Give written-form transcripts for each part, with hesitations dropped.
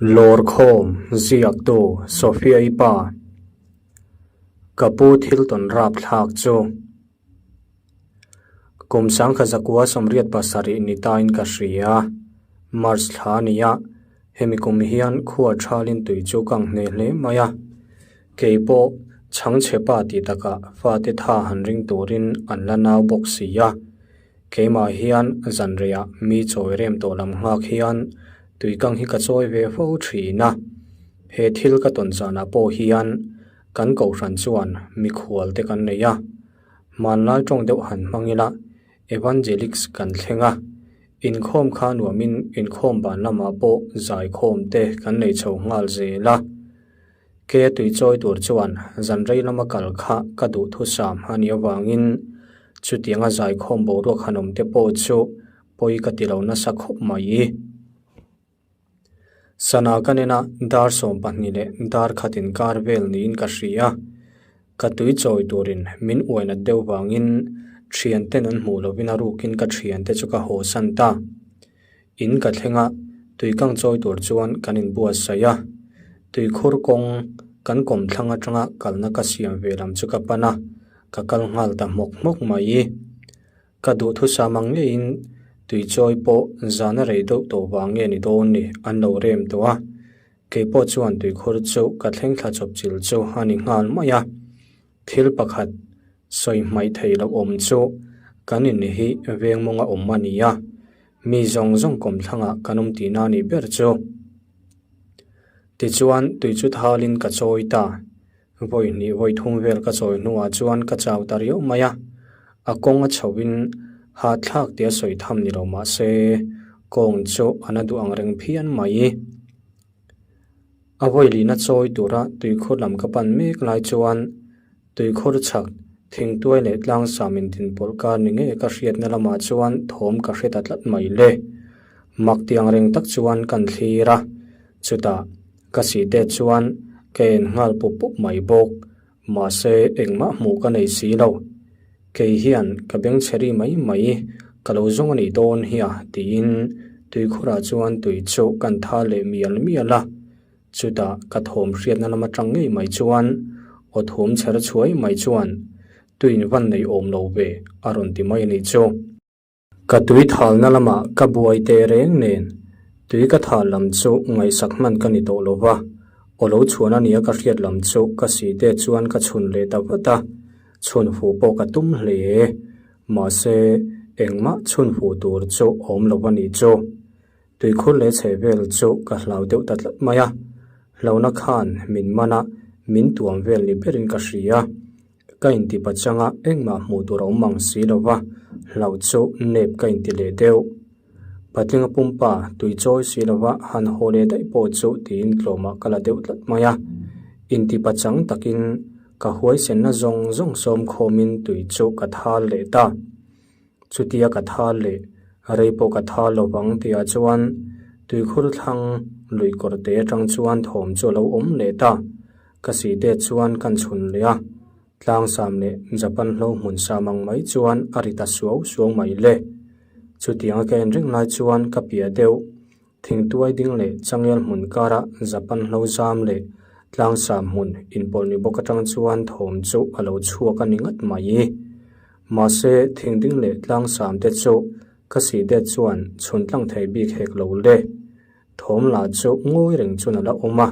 Lawrkhawm ziaktu Sophia-i pa Ka pu thil tawn rapthlak chu Kum sangkha zakua 87 ni tain ka hria. March thla a ni a, hemi kum hian khua thalin tui chu ka ang hneh hle mai a. Kei pawh chhangchhe pa tih takah fate tha han ring turin an la nau bawk si a. Keimah hian zanreiah mi chawi rem tawh lam nghak hian tuikang hi ka chawi ve fo thin a. He thil ka tawn zanah pawh hian kan kohhran chuan mikhual te kan nei a. Hmanlai tawng deuh han hmang ila Evangelics kan thleng a. Inkhawm kha nuamin inkhawm ban lamah pawh zaikhawm te kan nei chho nghal zel a. Ke tui chawi tur chuan zan rei lama kal kha ka duh thusam a nih avangin chutianga zaikhawm boruak han awm te pawh chu pawi ka ti lo nasa khawp mai. Sana ka nena dar 12 leh dar khat inkar vel niin ka hria. Ka tui chawi turin min uai nat deuh vangin thianten an hmuh lovin a rukin ka thiante chu ka haw san ta. In ka thleng a, tuikang chawi tur chuan kan inbuatsaih a. Tuikhur kawng kan kawmthlang atanga kalna ka siam ve lam chu ka pan a, ka kal nghal ta hmawk hmawk mai. Ka duhthusam ang ngeiin tuichawi pawh zana rei deuh tawh vang nge ni dawn ni an lo rem tawh a. Kei pawh chuan tuikhur chu ka thleng thla chawp chil chu a ni nghal mai a. Thil pakhat sawi hmaih theih loh awm chu kan in hi veng mawnga awm a ni a, mi zawng zawng kawmthlangah kan awm tihna a nih ber chu. Tichuan tui chu thalin ka chawi ta. Vawi hnih vawi thum vel ka chawi hnuah chuan ka chau ta riau mai a, a kawng a chhoin hahthlak tia sawi tham ni lo mah se kawng chu a na duh ang reng phian mai. A vawi lihna chawi tura tuikhur lam ka pan mek lai chuan tuikhur chhak thingtuai leh tlangsam intinpawlh kar ni ngei ka hriatna lamah chuan thawm ka hre ta tlat mai le. Mak ti ang reng tak chuan kan thlir a, chutah ka sihte chuan ka en nghal pup pup mai bawk. Mahse engmah hmuh ka nei si lo. Kei hian ka bengchhe ri mai mai ka lo zawng a nih dawn hi a tiin tuikhurah chuan tui chu kan tha leh mial mial a. Chutah ka thawm hriatna lam atang ngei mai chuan aw thum chher chhuai mai chuan tuin van nei awm lo ve a rawn ti mai a nih chu. Ka tui thalna lamah ka buai teh reng nen tui ka thal lam chu ngaihsak hman ka ni tawh lo va, aw lo chhuan a nia ka hriat lam chu ka si te chuan ka chhun leh ta vat a, chhun fuh pawh ka tum hle. Mahse, engmah chhun fuh tur chu awm lo a nih chu. Tuikhur leh chheh vel chu ka hlau deuh ta tlat mai a, hlauhna khan min man a, min tuam vel ni berin ka hria. Ka inti pachanga engmah hmuh tur a awm ang si lo va, hlauh chu nep ka inti leh deuh. Patlinga pumpa tui chawi si lo va han haw leh daih pawh chu tiin tlawmah ka la deuh tlat mai a. Inti pachang takin ka huaisenna zawng zawng sawm khawmin tui chu ka thal leh ta. Chutia ka thal leh rei pawh ka thal lo vang tihah chuan tuikhur thlang lui kawr te atang chuan thawm chu a lo awm leh ta. Ka sihte chuan kan chhun leh a, tlangsam leh Japan hlo hmun sam ang mai chuan a ri ta suau suau mai le. Chutianga ka en reng lai chuan ka piah deuh thingtuai ding leh changel hmun kara Japan hlo zam leh tlangsam hmun inpawlh ni bawk atang chuan thawm chu a lo chhuak a ni ngat mai. Mahse, thingding leh tlangsam te chu ka sihte chuan chhun tlang thei bik hek lo le. Thawm lah chu ngawi reng chuan a la awm a,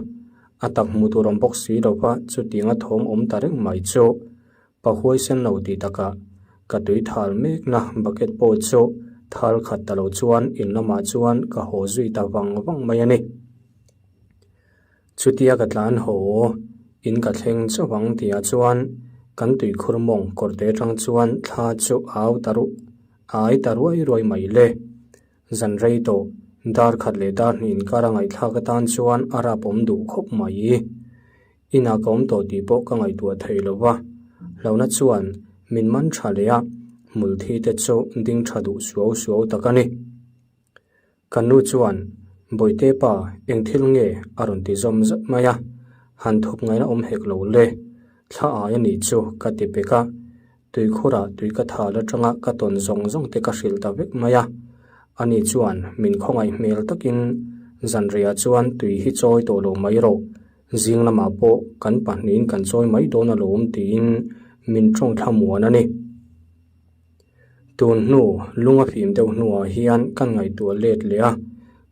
a tak hmu tur awm bawk si lo va, chutianga thawm awm ta reng mai chu pa huaisen lo tih takah ka tui thal mekna bucket pawh chu thal khat ta lo chuan in lamah chuan ka haw zui ta vang vang mai a ni. Chutia ka tlan haw in ka thleng chauh ang tihah chuan kan tuikhur mawng kawrte atang chuan thla chu au ta ruh ai ta ruai ruai mai le. Zan rei tawh, dar khat leh dar hnih inkar a ngaihthlak atan chuan a rap awm duh khawp mai. Inah ka awm tawh tih pawh ka ngaihtuah thei lo va, hlauhna chuan min man tha leh a, hmulthi te chu ding tha duh suau suau tak a ni. Ka nu chuan, Bawihte pa, eng thil nge? a rawn ti zawm zat mai a, han thup ngaihna awm hek lo le, thla ai a nih chu ka ti pek a. Tuikhurah tui ka thal atanga ka tawn zawng zawng te ka hrilh ta vek mai a. Ani chuan min khawngaih hmel takin Zanriah chuan tui hi chawi tawh lo mai rawh, zing lamah pawh kan pahnihin kan chawi mai dawn alawm tiin min tawng thlamuan a ni. Tun hnu lung a fim deuh hnuah hian kan ngaihtuah let leh a,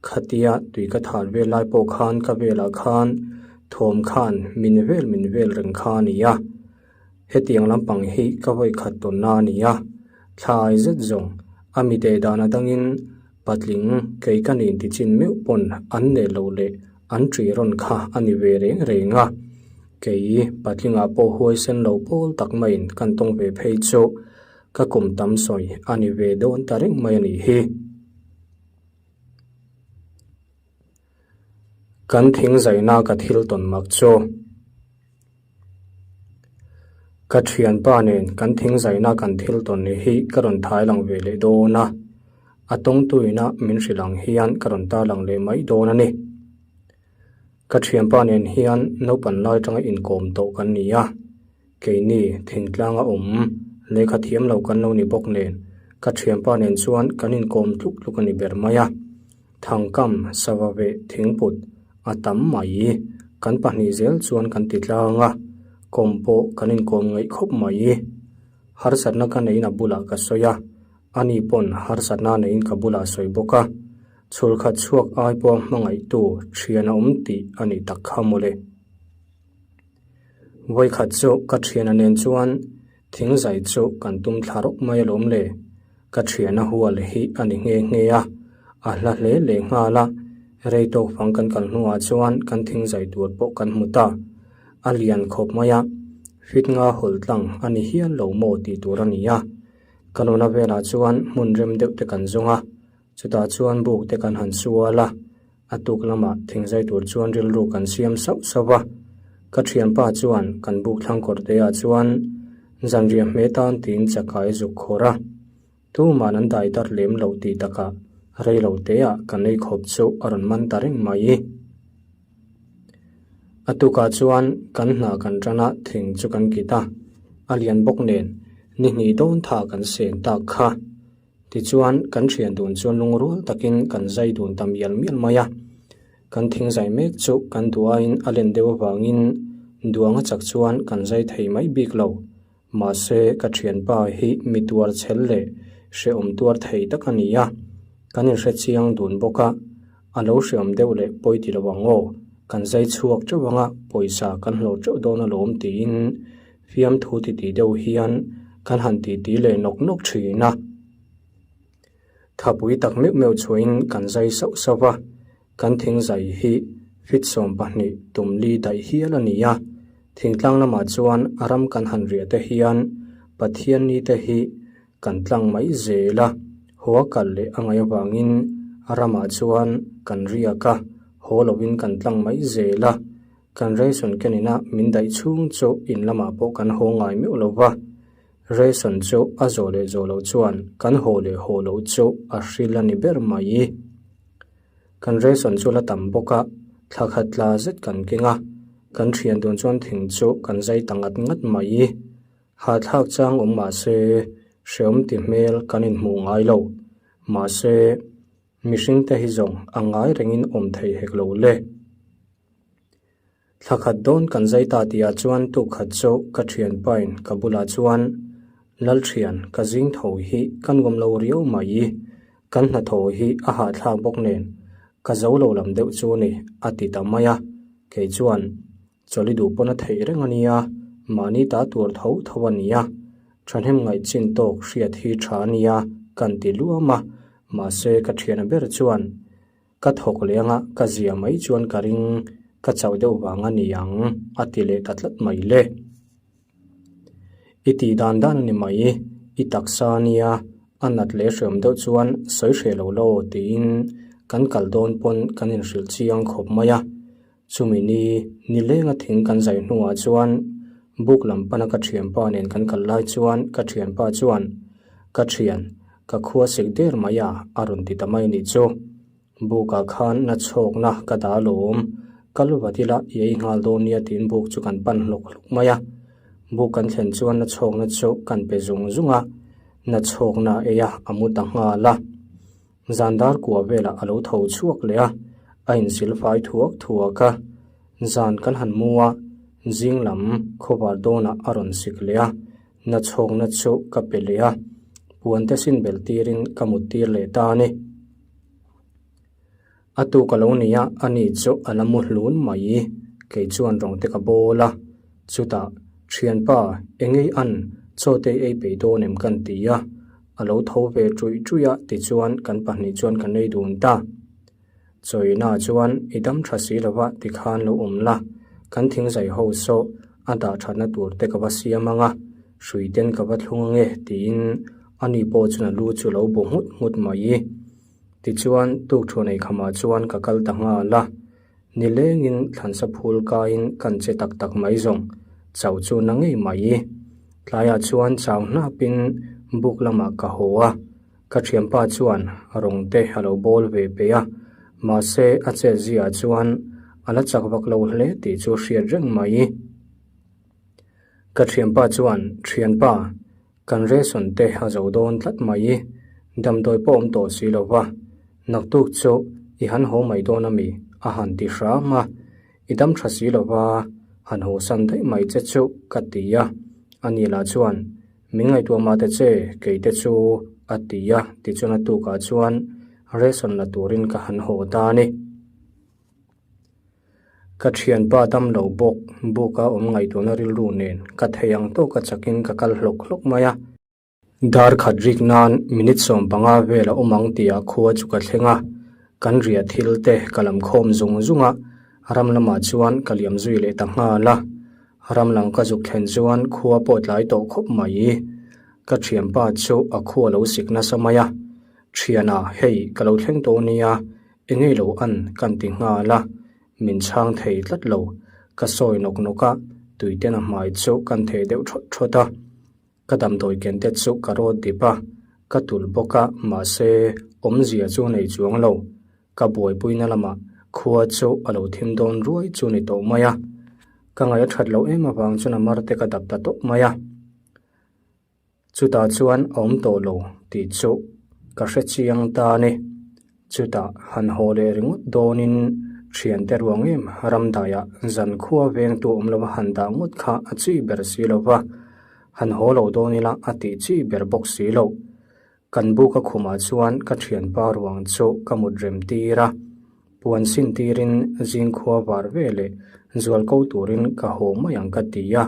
khatia tui ka thal vel lai pawh khan ka velah khan thawm khan min vel min vel reng kha a ni a. Hetiang lampang hi ka vawi khat tawnna a ni a, thlai zet zawng a mi deh dan a dangin patling kei ka nin ti chin meuh pawn an neh loh leh an ṭih rawn kha a ni ve reng reng a. Kei patlingah pawh huaisen lo pawl tak maiin kan tawng ve phei chu ka kum tam sawi a ni ve dawn ta reng mai a nih hi. Kan thing zaina ka thil tawn mak chu. Ka thianpa nen kan thing zaina kan thil tawn hi ka rawn thai lang ve leh dawn a, a tawngtuina min hrilh ang hian ka rawn tarlang leh mai dawn a ni. Ka thianpa nen hian naupan lai atanga inkawm tawh kan ni a, keini thingtlanga awm lehkha thiam lo kan lo ni bawk nen ka thianpa nen chuan kan inkawm tluk tluk a ni ber mai a. Thangkam, sava veh, thingput a tam mai. Kan pahnih zel chuan kan ti tlang a, kawm pawh kan inkawm ngaih khawp mai. Harsatna ka neiin a bulah ka sawi a, ani pawn harsatna neiin ka bulah a sawi bawk a. Chhulkhat chhuak ai pawh hmangaihtu thian a awm tih a nih tak kha mawle. Vawikhat chu ka thiana nen chuan thing zai chu kan tum thla rawk mai alawm le. Ka thiana hual hi a ni nghe nghe a, a hla hle leh nghal a. Rei tawk fang kan kal hnuah chuan kan thing zai tur pawh kan hmu ta. A lian khawp mai a, fit nga hawlh tlang a ni hial lo maw tih tur a ni a. Ka nuna velah chuan hmun rem deuh te kan zawng a, Chutah chuan buk te kan han sual a, a tuk lamah thingzai tur chuan rilru kan siam sauh sauh a. Ka thianpa chuan kan buk thlang kawr te ah chuan zanriah hme tan tiin chakai zuk khawr a. Tuman an dai dar lem loh tih takah rei lo te ah kan ei khawp chu a rawn man ta reng mai. A tukah chuan kan hna kan tan a, thing chu kan kit a, a lian bawk nen ni hnih dawn tha kan sen tak kha. Tichuan, kan thian dun chuan lungrual takin kan zai dun ta mial mial mai a. Kan thing zai mek chu kan duaiin a len deuh avangin duanga chak chuan kan zai thei mai bik lo. Mahse, ka thianpa hi mi tuar chhel leh hrehawm tuar thei tak a ni a. Kan inhre chiang dun bawk a, a lo hrehawm deuh leh pawi ti lo ang aw, kan zai chhuak teuh anga pawisa kan hlawh teuh dawn alawm tiin Fiamthu titi deuh hian kan han titi leh nawk nawk thin a. Thapui tak meuh meuh chhuahin kan zai sauh sauh a, kan thing zai hi fit 12 tum li daih hial a ni a. Thingtlang lamah chuan ram kan han riah te hian Pathian ni te hi kan tlang mai zel a, haw a kal leh a ngaih avangin ramah chuan kan riak a, haw lovin kan tlang mai zel a. Kan ration ken ina min daih chhung chu in lamah pawh kan haw ngai meuh lo va, ration chu a zawh leh zawh loh chuan kan haw leh haw loh chu a hril a ni ber mai. Kan ration chu la tam bawk a, thla khat tla zet kan keng a, kan thian dun chuan thing chu kan zai ta ngat ngat mai. Hahthlak chang awm mah se hreawm ti hmel kan inhmuh ngai lo. Mahse, mihring te hi zawng a ngai rengin awm thei hek lo le. Thla khat dawn kan zai ta tihah chuan tuk khat chu ka thianpain ka bulah chuan, Lalthian, ka zing tho hi ka nuam lo riau mai, kan hnathawh hi a hahthlak bawk nen, ka zo lo lam deuh chu ni, a ti ta mai a. Kei chuan, Chawlh i duh pawn a theih reng a nia, mahni ta tur tho tho a nia, thahnem ngaih chin tawk hriat hi tha a nia, kan ti luam a, mahse ka thiana ber chuan, Ka thawk leh anga ka zia mai chuan ka ring, ka chauh deuh vang a ni ang, a ti leh ta tlat mai le. I tih dan dan a ni mai, i taksa a nia, a nat leh hreawm deuh chuan sawi hreh lo lo tiin kan kal dawn pawn kan inhrilh chiang khawp mai a. Chumi ni, nilenga thing kan zai hnuah chuan buk lam pana ka thianpa nen kan kal lai chuan ka thianpa chuan, Ka thian, ka khua sik der mai a, a rawn ti ta mai nih chu. Bukah khan na chhawkna ka dah alawm, kal vat ila i ei nghal dawn nia tiin buk chu kan pan hlawk hlawk mai a. Buk kan thlen chuan na chhawkna chu kan pe zung zung a, na chhawkna ei a, a mu ta nghal a. Zan dar kua velah a lo tho chhuak leh a, A insil fai thuak thuak a, zan kan han mu a, zing lam khawvar dawnah a rawn sik leh a, nachhawkna chu ka pe leh a, puan te sin belh tirin ka mut tir leh ta a ni. A tuk a lo ni a, ani chu a la mu hlun mai, kei chuan rawng te ka bawl a, chutah thianpa engei an chaw te ei peih dawn em kan ti a, a lo tho ve ṭuih ṭuih a tichuan kan pahnih chuan kan ei dun ta. Chawina chuan i dam tha si lova tikhan lo awm la, kan thingzai ho saw a dah thatna tur te ka va siam ang a, hrui ten ka va thlung ang e tiin ani pawh chuan a lu chu a lo bu nghut nghut mai. Tichuan tukthuan ei khamah chuan ka kal ta nghal a, nilengin thlansa phul kaiin kan che tak tak mai zawng chauh chu na ngei mai. Tlaiah chuan chau hnapin buk lamah ka haw a. Ka thianpa chuan rawng te a lo bawl ve peih a, mahse a chet ziah chuan a la chak vak lo hle tih chu hriat reng mai. Ka thianpa chuan, Thianpa, kan ration te a zo dawn tlat mai, damdawi pawh awm tawh si lo va, naktuk chu i han haw mai dawn a mi? a han ti hram a. I dam tha si lo va, han haw san daih mai che chu ka ti a, ani lah chuan, Min ngaihtuah mah te che, kei te chu a ti a, tichuan a tukah chuan ration la turin ka han haw ta a ni. Ka thianpa dam lo bawk, buka awm ngaihtuahna rilru nen ka thei ang tawka chakin ka kal hlawk hlawk mai a. Dar khat rik nan minute 15 vel a awm ang tihah khua chu ka thleng a, kan riah thil te ka lam khawm zung zung a, ram lamah chuan ka liam zui leh ta nghal a. Ram lam ka zuk thlen chuan khua pawh tlai tawh khawp mai. Ka thianpa chu a khua lo sik nasa mai a, Thiana hei ka lo thleng tawh nia, engei lo an kan ti nghal a, min chhang thei tlat lo. Ka sawi nawk nawk a, tuiten a hmai chu kan thei deuh thawt thawt a. Ka damdawi ken te chu ka rawt dip a, ka tulh bawk a, mahse awmzia chu nei chuang lo. Ka buaipuina lamah khua chu a lo thim dawn ruai chu ni tawh mai a. Ka ngaih a that loh em avang chuan a mar te ka dap ta tawp mai a. Chutah chuan a awm tawh lo tih chu ka hre chiang ta a ni. Chutah han haw leh ringawt dawnin thiante ruang em ramdaiah zan khua vengtu awm lova han dah ngawt kha a chi ber si lo va, han haw lo dawn ila a tih chi ber bawk si lo. Kan buka khumah chuan ka thianpa ruang chu ka mut rem tir a, puan sin tirin zingkhua var ve leh zual ko turin ka haw mai ang ka ti a,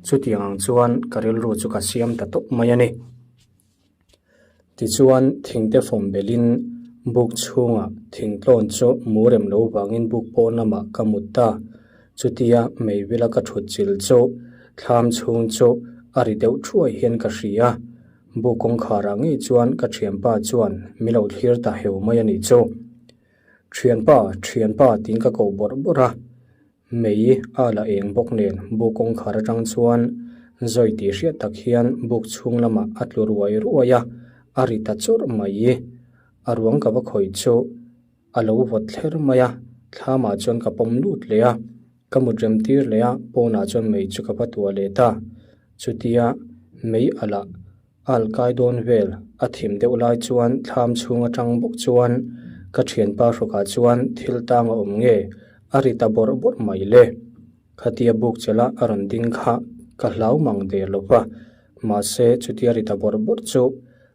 chutiang ang chuan ka rilru chu ka siam ta tawp mai a ni. Tichuan thingte fawm belhin buk chhungah thingtlawn chu mu rem lo vangin buk pawn lamah ka mut ta. Chutia meivila ka thut chil chu thlam chhung chu a ri deuh thuai hian ka hria. Buk kawngkharah ngei chuan ka thianpa chuan mi lo thlir ta heu mai a nih chu. Thianpa, thianpa tiin ka koh bawrh bawrh a. Mei a la eng bawk nen buk kawngkhar atang chuan zawi tih hriat tak hian buk chhung lamah a tlu ruai ruai a, a ri ta chawrh mai. A ruang ka va khawih chu a lo vawt thler mai a, thlamah chuan ka pawm lut leh a, ka mut rem tir leh a, pawnah chuan mei chu ka va tuah leh ta. Chutia mei a lah Al kai dawn vel a thim deuh lai chuan thlam chhung atang bawk chuan ka thianpa hrukah chuan thil tang a awm nge a ri ta bawrh bawrh mai le. Khatia buk chela a rawn ding kha ka hlau mang der lo va, mahse chutia ri ta bawrh bawrh chu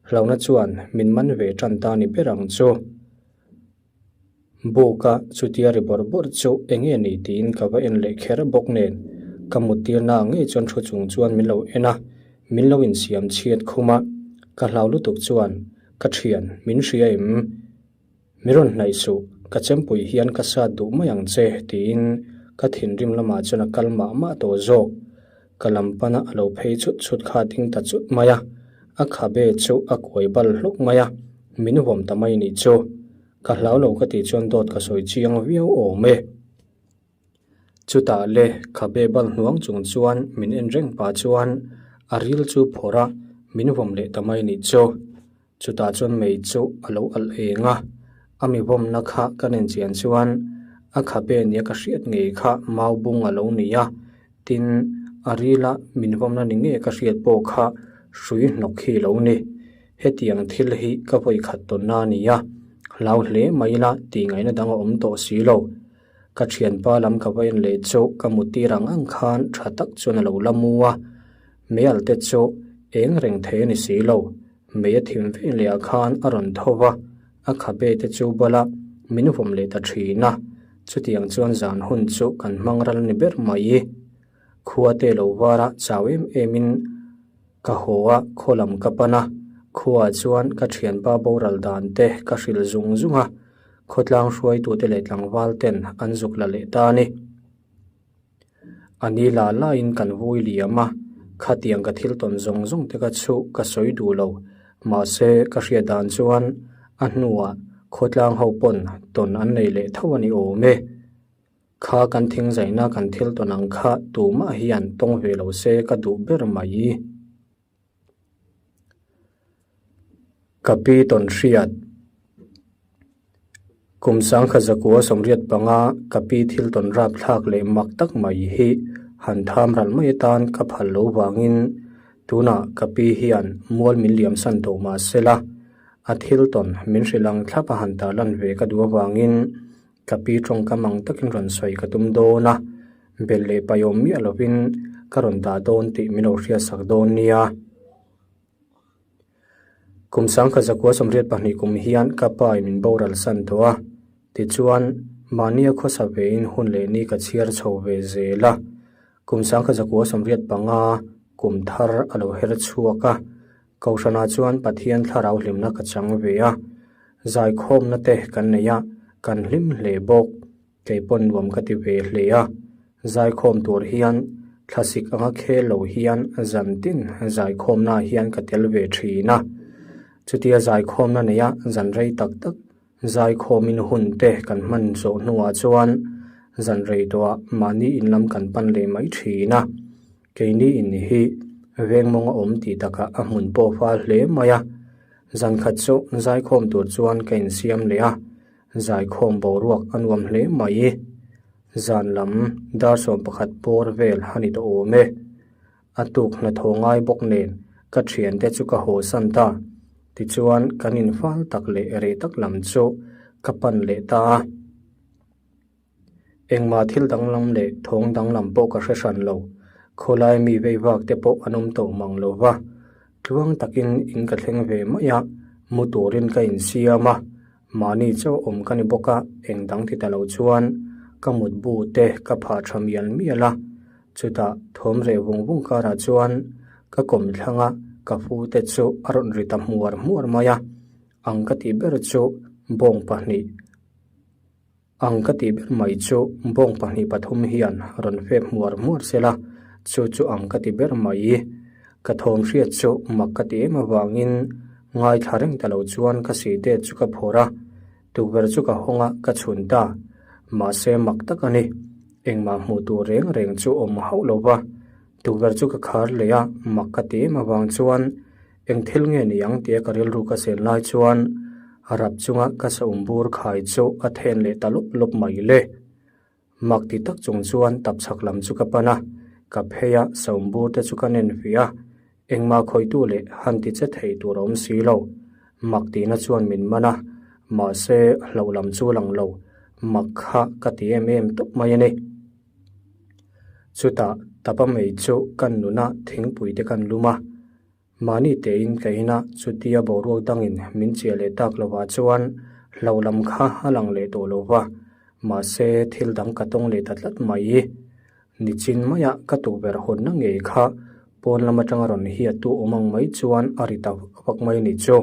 hlauhna chuan min man ve tan ta ni ber ang chu. Buka chutia ri bawrh bawrh chu eng nge ni tiin ka va en leh kher bawk nen ka mut tirna ang ngei chuan thu chung chuan min lo en a, min lo insiam chhiat khum a, ka hlau lutuk chuan ka thian min hria em? Mi rawn hnaih suh, ka chempui hian ka sat duh mai ang che tiin ka thinrim lamah chuan a kal mah mah tawh zawk. Ka lam pana a lo phei chut chut kha a ding ta chut mai a, a khabe chu a kuai bal hlawk mai a, min huam ta mai nih chu. Ka hlau lo ka tih chuan dawt ka sawi chiang viau awm e. Chutah le khabe bal hnuang chung chuan min en reng pah chuan a ril chu phawrh a, min huam leh ta mai nih chu. Chutah chuan mei chu a lo alh eng a, a mi vawmna kha ka nen chian chuan a khabe nia ka hriat ngei kha mau bung a lo ni a, tin a rila min vawmna ni nge ka hriat pawh kha hrui hnawk hi lo ni. Hetiang thil hi ka vawi khat tawnna a ni a, Hlau hle mai ila tih ngaihna dang a awm tawh si lo. Ka thianpa lam ka va en leh chu ka mu tir ang ang khan tha tak chuan a lo la mu a. Meial te chu eng reng thei a ni si lo. Mei a thim ve leh ah khan a rawn tho va, a khabe te chu bala min vawm leh ta thin a. Chutiang chuan zan hun chu kan hmang ral ni ber mai. Khua te lo var a chau em em in ka haw a, khaw lam ka pan a, khuaah chuan ka thianpa boral dan te ka hrilh zung zung a, khawtlang hruaitute leh tlangval ten an zuk la leh ta a ni. A ni la laiin kan vui liam a, khatiang ka thil tawn zawng zawng te ka chhuh ka sawi duh lo, mahse ka hriat dan chuan a hnuah khawtlang ho pawn tawn an nei leh tho a ni awm e. Kha kan thingzaina kan thil tawn ang kha tumah hian tawng ve lo se ka duh ber mai. Ka pi tawn hriat. Kum sangkhat zakua 85 ka pi thil tawn rap thlak leh mak tak mai hi han tham ral mai atan ka phal lo vangin tunah ka pi hian mual min liam san tawh mah sela a thil tawn min hrilh ang thlap a han tarlan ve ka duh avangin Ka pi tawngkam ang takin rawn sawi ka tum dawn a, bel leh paiawm miah lovin ka rawn dah dawn tih min lo hriatsak dawn nia. Kum sangkhat zakua 82 kum hian ka pa in min boral san tawh a, tichuan mahnia khawsa vein hun leh ni ka chhiar chho ve zel a. Kum sangkhat zakua 85 kum thar a lo her chhuak a, Kohhranah chuan Pathian thlarau hlimna ka chang ve a, zaikhawmna te kan nei a, kan hlim hle bawk. Kei pawn nuam ka ti ve hle a, zaikhawm tur hian thlasik anga khel lo hian zan tin zaikhawmna hian ka tel ve thin a. Chutia zaikhawmna neia zan rei tak tak zaikhawmin hun te kan hman zawh hnuah chuan zan rei tawhah mahni in lam kan pan leh mai thin a. Keini in hi veng mawng a awm tih takah a hmun pawh fal hle mai a, zan khat chu zaikhawm tur chuan ka insiam leh a, zaikhawm boruak a nuam hle mai. Zan lam dar 11 bawr vel a ni tawh awm e. A tuk hnathawh ngai bawk nen ka thiante chu ka haw san ta. Tichuan kan infal tak leh reh tak lam chu ka pan leh ta a. Engmah thil danglam leh thawng danglam pawh ka hre hran lo. Khawlai mi vei vak te pawh an awm tawh mang lo va. Tluang takin in ka thleng ve mai a, mu turin ka insiam a. Mahni chauh awm ka ni bawk a, eng dang ti ta lo chuan ka mutbu te ka phah tha mial mial a. Chutah thawm reh vung vung karah chuan ka kawmthlang a, ka fu te chu a rawn ri ta hmuar hmuar mai a. Ang ka tih ber chu bawng pahnih. Ang ka tih ber mai chu bawng pahnih pathum hian rawn fep hmuar hmuar sela, chu chu ang ka ti ber mai. Ka thawm hriat chu mak ka ti em avangin ngaithla reng ta lo chuan ka sihte chu ka phawrh a, tukverh chu ka hawng a, ka chhun ta. Mahse mak tak a ni. Engmah hmuh tur reng reng chu awm hauh lo va, tukverh chu ka khar leh a, mak ka ti em avang chuan Eng thil nge ni ang tia ka rilru ka zen lai chuan rap chunga ka saum bur khai chu a then leh ta lawp lawp mai le. Mak ti tak chung chuan tapchhak lam chu ka pan a, ka phei a saum bur te chu ka nen fih a, engmah khawitu leh han ti che thei tur a awm si lo. Mak tihna chuan min man a, mahse hlauh lam chu lang lo, mak kha ka ti em em tawp mai a ni. Chutah tapa mei chu kan nuna thingpui te kan lum a, mahni tein ka in a, chutia boruak dangin min chiah leh tak lovah chuan hlo lam kha a lang leh tawh lo va, mahse thil dang ka tawng leh ta tlat mai. Nichin maia ka tukverh hawnna ngei kha pawn lam atanga rawn hiattu awm ang mai chuan a ri ta vak vak mai ni chu.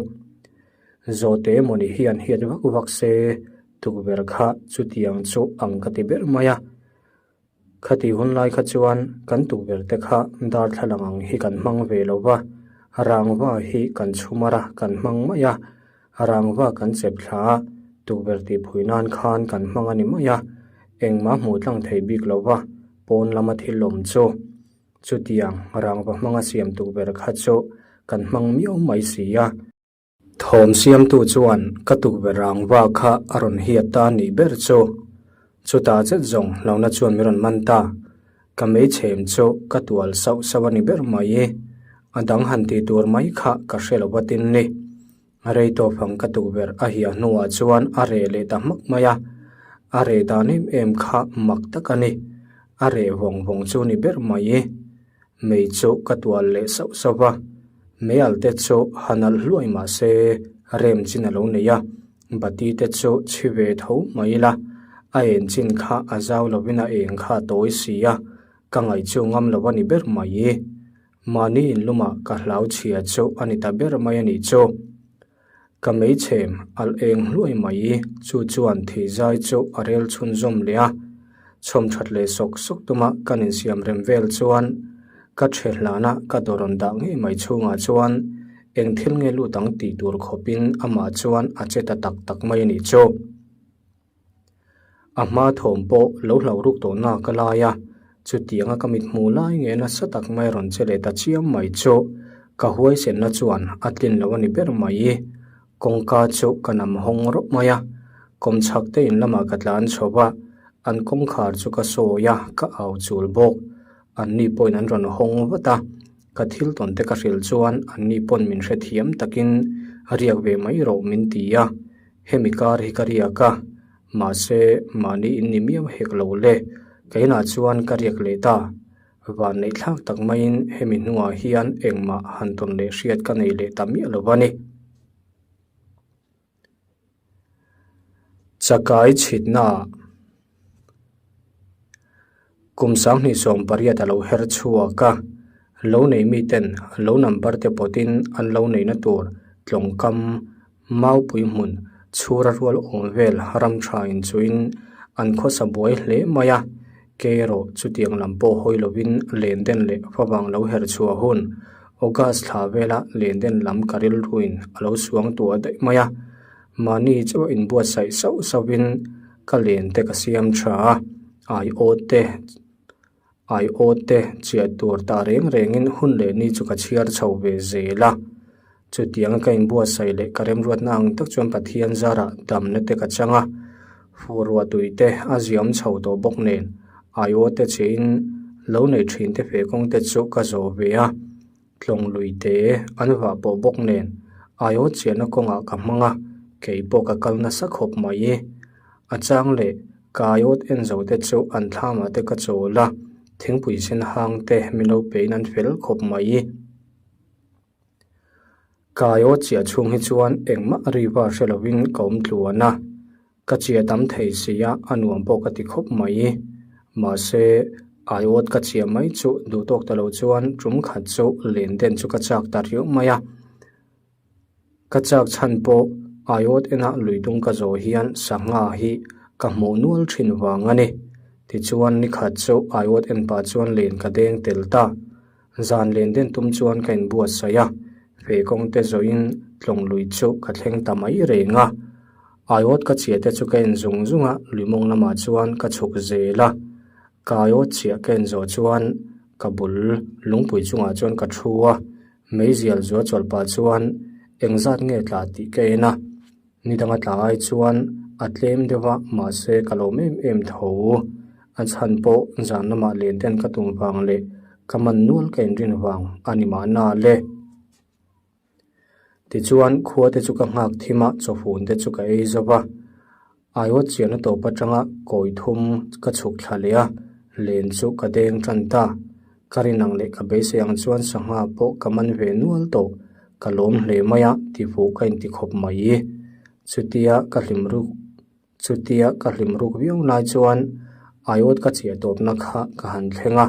Zawhte emawni hian hiat vak vak se tukverh kha chutiang chu ang ka ti ber mai a. Khati hun lai kha chuan kan tukverh te kha darthlalang ang hi kan hmang ve lo va, rangva hi kan chhumar a kan hmang mai a, rangva kan chep thla a, tukverh tihphui nan khan kan hmang a ni mai a, engmah hmuh tlang thei bik lo va, pawn lama thil awm chu. Chutiang rangva hmanga siam tukverh kha chu kan hmang miau mai si a. Thawm siamtu chuan ka tukverh rangva kha a rawn hiat ta nih ber chu. Chutah zet zawng hlauhna chuan min rawn man ta. Ka meichhem chu ka tual sauh sauh a ni ber mai. A dang han tih tur mai kha ka hre lo va tin ni. Rei tawp ang ka tukverh a hiah hnuah chuan a reh leh ta hmak mai a, a reh dan em em kha mak tak a ni. A reh vawng vawng chu ni ber mai i. Mei chu ka tual leh sauh sauh va, meial te chu ha nalh hluai mah se rem chin a lo nei a, bati te chu chhi ve tho mai ila, a en chin kha a zau lovin a eng kha a tawi si a, ka ngaih chu ngam lo a ni ber mai i. Mahni inlumah ka hlau chhia chu a ni ta ber mai a nih chu. Ka meichhem alh eng hluai mai chu chuan thihzai chu a rel chhunzawm leh a. Chhawm that leh sawk sawk tuma kan insiam rem vel chuan ka ṭhe hlana ka dawrawn dah ngei mai chhungah chuan eng thil nge lut ang tih tur khawpin amah chuan a che ta tak tak mai a nih chu. A hma thawm pawh lo hlauh ruk tawh nak a lai a, chutianga ka mit hmuh lai nge nasa tak mai rawn che leh ta chiam mai chu ka huaisenna chuan a tlin lo a ni ber mai. Kawngka chu ka nam hawng rawp mai a, kawmchhak te in lamah ka tlan chho va, an kawngkhar chu ka sawi a, ka au chul bawk. Anni pawhin an rawn hawng vat a, ka thil tawn te ka hrilh chuan anni pawn min hrethiam takin riak ve mai rawh min ti a. Hemi kar hi ka riak a, mahse mahni in ni miau hek lo le, keinah chuan ka riak leh ta. Van neih thlak tak maiin hemi hnuah hian engmah han tawn leh hriat ka nei leh ta miah lo a ni. Chakai chhitnaah Kum 28 a lo her chhuak a, lo nei miten lo number te pawtin an lo neihna tur tlawngkam maupui hmun chhura rual awm vel ram tha inchuin an khawsa buai hle mai a, ke erawh chutiang lam pawh hawi lovin lenden leh favang lo her chhuah hun August thla vela lenden lam ka rilruin a lo suang tuah daih mai a. Mahni chu inbuatsaih sauh sauhin ka len te ka siam tha a, aiawt te aiawt te chiah tur ta reng rengin hun leh ni chu ka chhiar chho ve zel a. Chutianga ka inbuatsaih leh ka remruatna ang tak chuan Pathian zarah damna te ka chang a, fur ruah tui te a ziam chho tawh bawk nen aiawt te chiahin lo nei thin te fe kawng te chu ka zawh ve a. Tlawng lui te an vah pawh bawk nen aiawt chiahna kawngah ka hmang a, kei pawh ka kal nasa khawp mai i. A chang leh ka aiawt en zo te chu an thlamah te ka chawl a, thingpui sen hang te min lo pein an fel khawp mai i. Ka aiawt chiah chhung hi chuan engmah riva hre lovin ka awm tluan a. Ka chia tam thei si a, a nuam pawh ka ti khawp mai. Mahse, aiawt ka chia mai chu duh tawk ta lo chuan tum khat chu len den chu ka chak ta riau mai a. Ka chak chhan pawh aiawt enah lui dung ka zawh hian sangha hi ka hmuh nual thin vang a ni. Tichuan nikhat chu aiawt en pah chuan len ka deng tel ta. Zan len den tum chuan ka inbuatsaih a, feh kawng te zawhin tlawng lui chu ka thleng ta mai reng a. Aiawt ka chhiah te chu ka en zung zung a, lui mawng lamah chuan ka chhuk zel a. Ka aiawt chhiah ka en zawh chuan ka bul lungpui chungah chuan ka thu a, meizial zual chawlh pah chuan engzat nge tla tih ka en a. Ni danga tla ai chuan a tlem deuh a, mahse ka lawm em em tho. A chhan pawh zan lamah len ten ka tum vang leh ka man nual ka inrin vang a ni mahna le. Tichuan khua te chu ka nghak thim a, chawfun te chu ka ei zo va. Aiawt chiahna tawp atanga kawi thum ka chhuk thla leh a, len chu ka deng tan ta. Ka rin ang leh ka beisei ang chuan sangha pawh ka man ve nual tawh, ka lawm hle mai a, tifuh ka inti khawp mai. Chutia ka hlim ruk chutia ka hlim ruk viau lai chuan aiawt ka chiah tawpna kha ka han thleng a,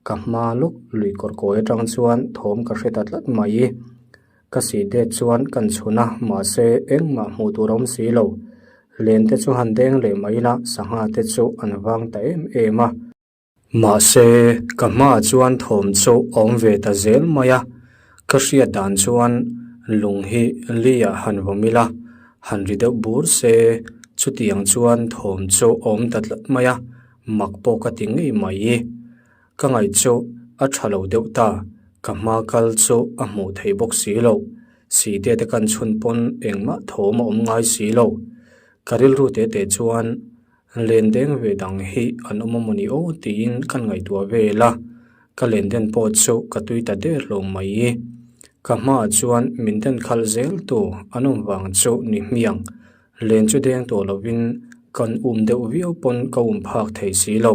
ka hma lawk lui kawr kawi atang chuan thawm ka hre ta tlat mai. Ka sih det chuan kan chhun a, mahse engmah hmuh tur a awm si lo. Len te chu han deng leh mai ila, sangha te chu an vang ta em em a. Mahse, ka hmaah chuan thawm chu a awm ve ta zel mai a, ka hriat dan chuan lung hi li-ah han vawm ila, han ri deuh bur se, chutiang chuan thawm chu a awm ta tlat mai a, mak pawh ka ti ngei mai. Ka ngaih chu a tha lo deuh ta, ka hma kal chu a hmuh theih bawk si lo, sihte te kan chhun pawn engmah thawm a awm ngai si lo. Ka rilru te te chuan len deng ve dang hi an awm a mawni aw tiin kan ngaihtuah vel a, ka len den pawh chu ka tui ta der lo mai. Ka hmaah chuan min den khalh zel tu an awm vang chu ni hmiang. Len chu deng tawh lovin kan um deuh viau pawn ka um phak thei si lo.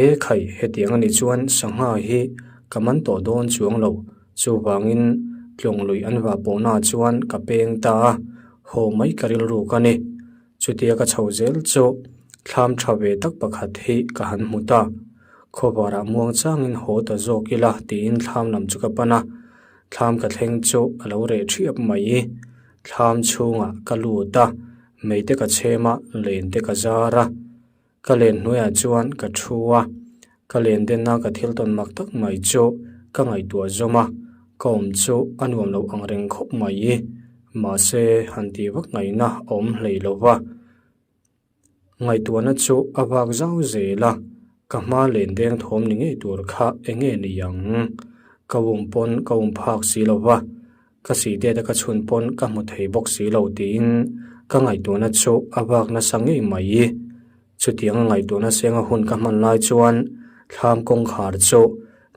E khai, hetiang a nih chuan sangha hi ka man tawh dawn chuang lo. Chuvangin tlawng lui an vah pawhnaah chuan ka peng ta a, haw mai ka rilru ka ni. Chutia ka chho zel chu thlam tha ve tak pakhat hi ka han hmu ta. Khawvarah muang changin haw ta zawk ila tiin thlam lam chu ka pan a, thlam ka thleng chu a lo reh thiap mai. Thlam chhungah ka lut a, mei te ka chhem a, len te ka zar a. Ka len hnuaiah chuan ka thu a, ka len denna ka thil tawn mak tak mai chu ka ngaihtuah zawm a, ka awm chu a nuam loh ang reng khawp mai. Mahse, han tih vak ngaihna a awm hlei lo va, ngaihtuahna chu a vak zau zel a, ka hma len deng thawm ni ngei tur kha eng nge ni ang? Ka um pawn ka um phak si lo va, Ka sih det a ka chhun pawn ka hmu thei bawk si lo tiin ka ngaihtuahna chu a vak nasa ngei mai. Chutiang a ngaihtuahna senga hun ka hman lai chuan thlam kawngkhar chu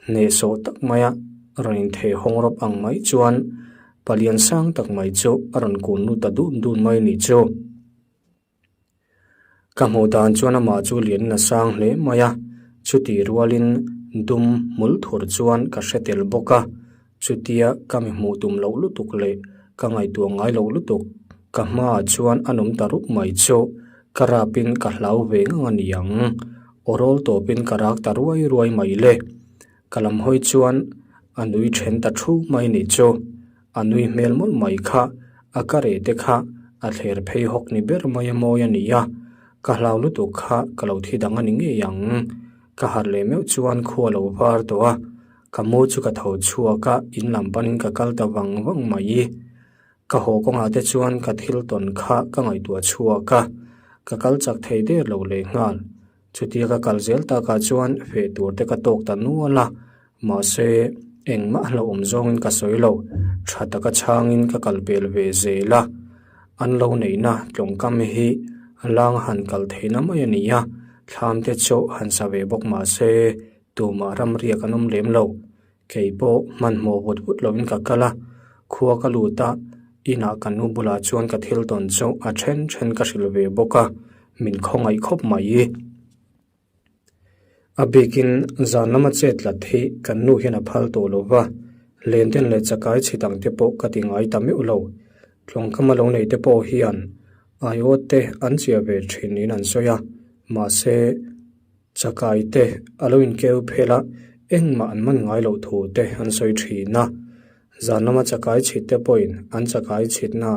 hnehsawh tak maia rawn inthei hawng rawp ang mai chuan palian sang tak mai chu a rawn kun lut ta dun dun mai ni chu. Ka hmuh dan chuan amah chu lian a sang hle mai a, chutih rualin dum hmul thur chuan ka hre tel bawk a, chutia ka mi hmuh tum loh lutuk leh ka ngaihtuah ngai loh lutuk ka hmaah chuan a nawm ta rup mai chu ka rapin ka hlau ve ngang a ni ang, aw rawl tawpin ka rak ta ruai ruai mai le. Ka lam hawi chuan a nui then ta thu mai ni chu. A nui hmel mawlh mai kha, a ka reh te kha a thler phei hawk ni ber mai a mawi a ni a, ka hlau lutuk kha ka lo thi dang a ni ngei ang. Ka harh leh meuh chuan khua lo var tawh a, ka mu chu ka tho chhuak a, in lam panin ka kal ta vang vang mai. Ka haw kawngah te chuan ka thil tawn kha ka ngaihtuah chhuak a, ka kal chak thei der lo leh nghal. Chutia ka kal zel takah chuan feh tur te ka tawk ta nual a, mahse engmah hlauhawm zawngin ka sawi lo, tha taka chhangin ka kal pel ve zel a. An lo neihna tlawngkam hi lang han kal theihna mai a ni a, thlam te chu han sa ve bawk mahse tumah ramriak an awm lem lo. Kei pawh hmanhmawh vut vut lovin ka kal a, khua ka lut a, inah ka nu bulah chuan ka thil tawn chu a then then ka hrilh ve bawk a, min khawngaih khawp mai. A bikin zan lama chet tlat hi kan nu hian a phal tawh lo va, lenten leh chakai chhi dang te pawh ka ti ngai ta meuh lo. Tlawngkama lo nei te pawh hian aiawt te an chiah ve thin niin an sawi a, mahse, Chakai te a lo inkeu phel a, engmah an man ngai loh thu te an sawi thin a. Zan lama chakai chhit te pawhin an chakai chhitna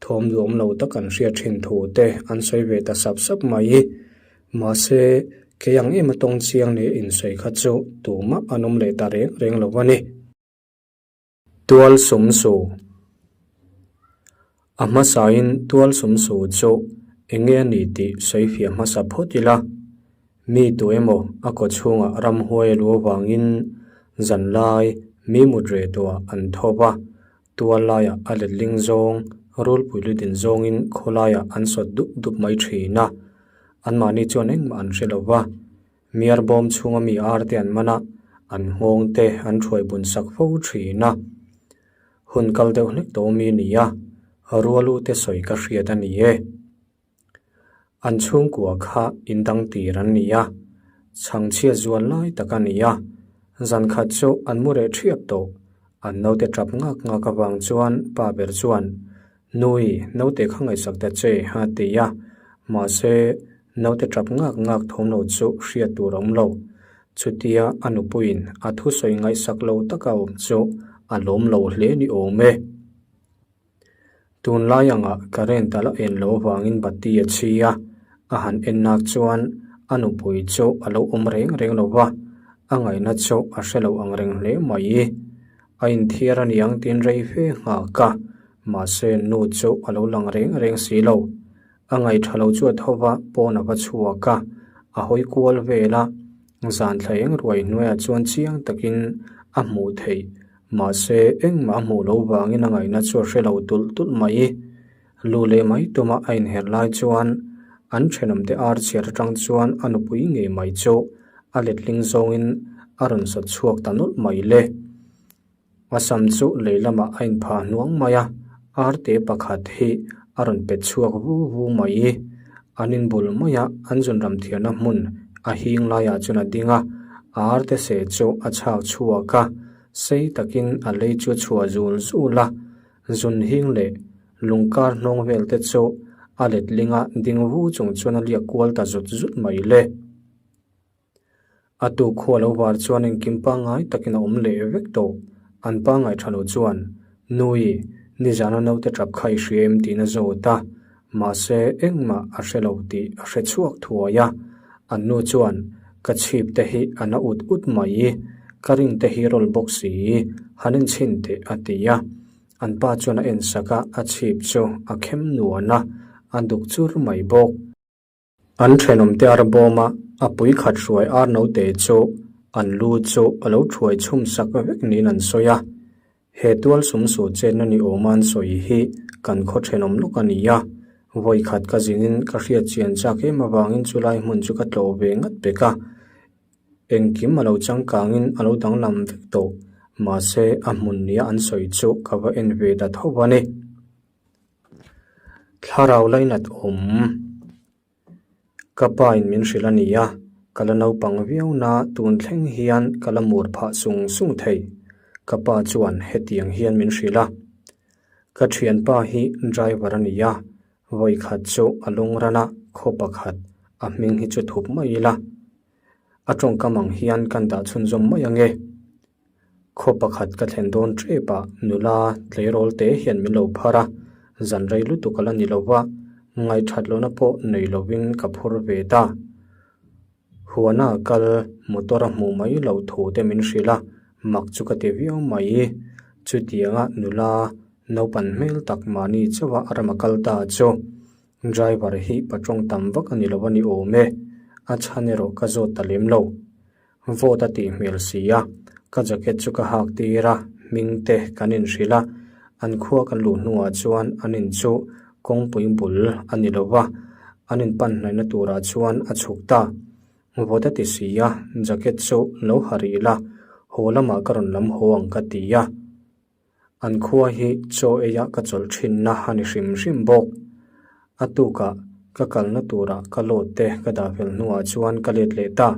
thawm duhawm lo tak an hriat thin thu te an sawi ve ta sap sap mai. Mahse, kei ang em a tawng chiang leh insawi kha chu tumah an awm leh ta reng reng lo a ni. Tual sumsu A hmasain tual sumsu chu eng nge a ni tih sawifiah hmasa phawt ila, mi tu emaw a kaw chhungah ramhuai a lu avangin zanlai mi mut reh tuah an thawp a, tual laiah a letling zawng, rulpui lutin zawngin khawlaiah an sawt dup dup mai thin a, anmahni chuan engmah an hre lo va. Miar bawm chhunga mi ar te an man a, an nghawng te an thuai bun sak fo thin a. Hun kal deuh hlek tawh mi ni a, rualu te sawi ka hriat a ni e. An chhungkua kha in dang tir an ni a, chhangchhiat zual lai tak a ni a, zan khat chu an mu reh thiap tawh, an naute tap ngak ngak avang chuan pa ber chuan Nui, naute kha ngaihsak ta che, a ti a. Mahse, naute tap ngak ngak thawm lo chu hriat tur a awm lo. Chutia a nupuiin a thusawi ngaihsak lo taka awm chu a lawm lo hle ni awm e. Tunlai angah current a la en loh avangin bati a chhi a, a han en nak chuan a nupui chu a lo awm reng reng lo va, a ngaihna chu a hre lo ang reng hle mai. A inthiar a niang tiin rei fe nghak a, mahse nu chu a lo lang reng reng si lo. A ngaih tha lo chu a tho va, pawn a va chhuak a, a hawi kual vel a, zan thla eng ruai hnuaiah chuan chiang takin a hmuh theih, mahse engmah a hmuh loh vangin a ngaihna chu a hre lo tulh tulh mai. Lu leh mai tuma a inher lai chuan an thenawmte ar chhiar atang chuan a nupui ngei mai chu a letling zawngin a rawn sawt chhuak ta nawlh mai le. A sam chu lei lamah a inphah hnuang mai a, arte pakhat hi a rawn pet chhuak vu vu mai. An inbul mai a, an zunram thiarna hmun a hing laiah chuan a ding a, a arte seh chu a chhak chhuak a, sei takin a lei chu a chhuah zul zul a, zun hing leh lungkar hnawng vel te chu a letlinga ding vu chung chuan a liak kual ta zut zut mai le. A tuk khua lo var chuan engkim pangngai takin a awm leh vek tawh. An pangngai tha lo chuan, Nui, nizana naute tap kha i hria em tiin a zawt a, mahse engmah a hre lo tih a hre chhuak thuai a. An nu chuan, Ka chhip te hi a na ut ut mai, ka ring te hi rawl bawk si, han enchhin teh a ti a. An pa chuan a ensak a, a chhip chu a khem nuan a, a duk chur mai bawk. An thenawmte ar bawma a pui khat hruai ar note chu an lu chu a lo thuai chhum sak vek niin an sawi a. He tual sum suh chenna ni awma an sawi hi kan khaw thenawm lawk a ni a. Vawi khat ka zinin ka hriat chian chak em avangin chulai hmun chu ka tlawh ve ngat pek a. Engkim a lo changkangin a lo danglam vek tawh. Mahse a hmun nia an sawi chu ka va en ve ta tho a ni. Thlarau lainat awm ka pa in min hrilh a ni a, ka la naupang viau na tun thleng hian ka la mur phah sung sung thei. Ka pa chuan hetiang hian min hrilh a, Ka thianpa hi driver a ni a, vawikhat chu a lungran a, khaw pakhat a hming hi chu thup mai ila, a tawngkam ang hian kan dah chhunzawm mai ange. Khaw pakhat ka thlen dawn tep ah nula tleirawl te hian min lo phar a, zan rei lutuk a la ni lo va, ngaihthat lohna pawh nei lovin ka phur ve ta. Huana kal motor a hmuh mai loh thu te min hrilh a, mak chu ka ti viau mai. Chutianga nula naupan hmel tak mahni chauh a ram a kal ta chu driver hi patawng tam vak a ni lo a ni awm e, a chhan erawh ka zawt ta lem lo. Vawt a tih hmel si a, ka jacket chu ka hak tir a, hming te kan inhrilh a, an khua kan luh hnuah chuan an in chu kawngpui bul a ni lo va, an in pan hnaihna turah chuan a chhuk ta. Vawt a ti si a, jacket chu lo ha rih la, haw lamah ka rawn lam haw ang ka ti a. An khua hi chaw eia ka chawlh thinna a ni hrim hrim bawk. A tukah ka kalna turah ka load te ka dah fel hnuah chuan ka let leh ta.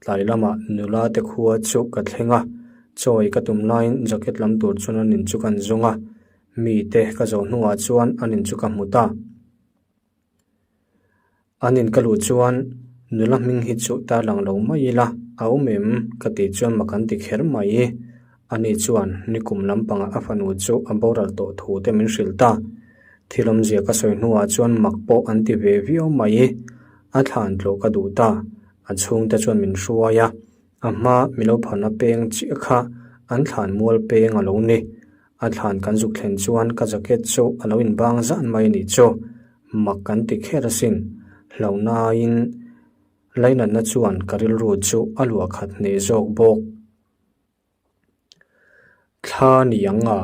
Tlai lamah nula te khua chu ka thleng a, chaw ei ka tum laiin jacket lam tur chuan an in chu kan zawng a, mi te ka zawh hnuah chuan an in chu ka hmu ta. An in ka luh chuan nula hming hi chu tarlang lo mai ila a awm em ka tih chuan mak an ti kher mai. Ani chuan nikum lampangah a fanu chu a boral tawh thu te min hrilh ta. Thil awmzia ka sawi hnuah chuan mak pawh an ti ve viau mai. A thlan tlawh ka duh ta. A chhungte chuan min hruai a, a hma milo pharna peng chiah kha an thlan mual peng a lo ni. A thlan kan zuk thlen chuan ka jacket chu a lo inbang zan mai a nih chu. Mak kan ti kher asin. Hlauhnaiin lainatna chuan ka rilru chu a luah khat hneh zawk bawk. Thla ni ang a.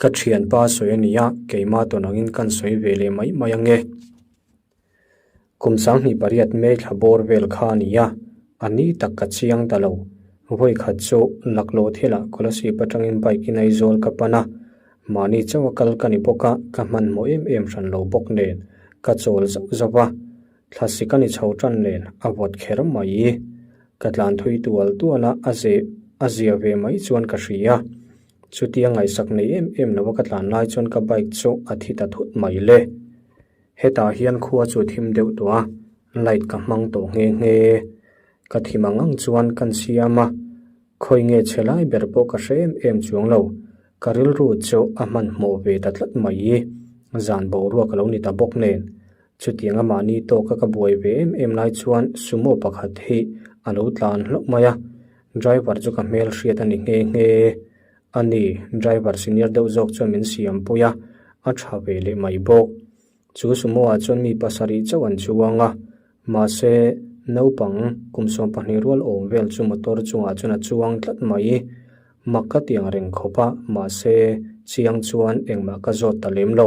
Ka thianpa sawi a nia, keimah tawn angin kan sawi ve leh mai mai ange. Kum 28 May thla bawr vel kha a ni a, a ni tak ka chiang ta lo. Vawi khat chu laklawh thilah Kolasib atangin bike in Aizawl ka pan a, mahni chauh a kal ka ni bawk a, ka hmanhmawh em em hran lo bawk nen ka chawl zauh zauh a, thlasik a ni chho tan nen a vawt kher mai. Ka tlan thui tual tual a, a ze a zia ve mai chuan ka hria. Chutia ngaihsak nei em em lo a ka tlan lai chuan ka bike chu a thi ta thut mai le. Hetah hian khua chu thim deuh tawh a, light ka hmang tawh nghe nghe. Ka thim ang ang chuan kan siam a, khawi nge chhe lai ber pawh ka hre em em chuang lo. Ka rilru chu a hmanhmawh ve ta tlat mai. Zan boruak a lo ni ta bawk nen. Chutiang a mahni tawka ka buai ve em em lai chuan sumo pakhat hi a lo tlan hlauh mai a, driver chu ka hmel hriat a ni nghe nghe. A ni, driver senior deuh zawk chuan min siam pui a, a tha ve leh mai bawk. Chu sumo ah chuan mi pasarih chauh an chuang a, mahse naupang kum 12 rual awm vel chu motor chungah chuan a chuang tlat mai. Mak ka ti ang reng khawp a, mahse chiang chuan engmah ka zawt ta lem lo.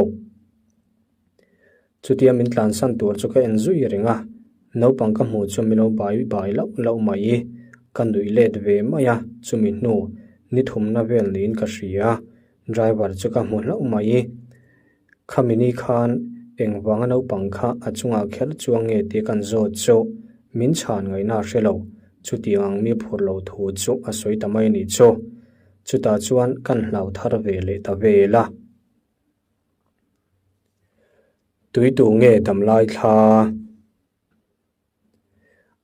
Chutia min tlansan tur chu ka en zui reng a, naupang ka hmuh chu min lo bai bai lauh lauh mai. Ka nuih let ve mai a, chumi hnu ni thumna vel niin ka hria. Driver chu ka hmu hlauh mai. Khami ni khan engvanga naupang kha a chungah kher chuang nge tih kan zawt chu min chhan ngaihna a hre lo. Chutiang ang mi phur lo thu chu a sawi ta mai a nih chu. Chutah chuan kan hlau thar ve leh ta vel a. Tui tu nge damlai thla?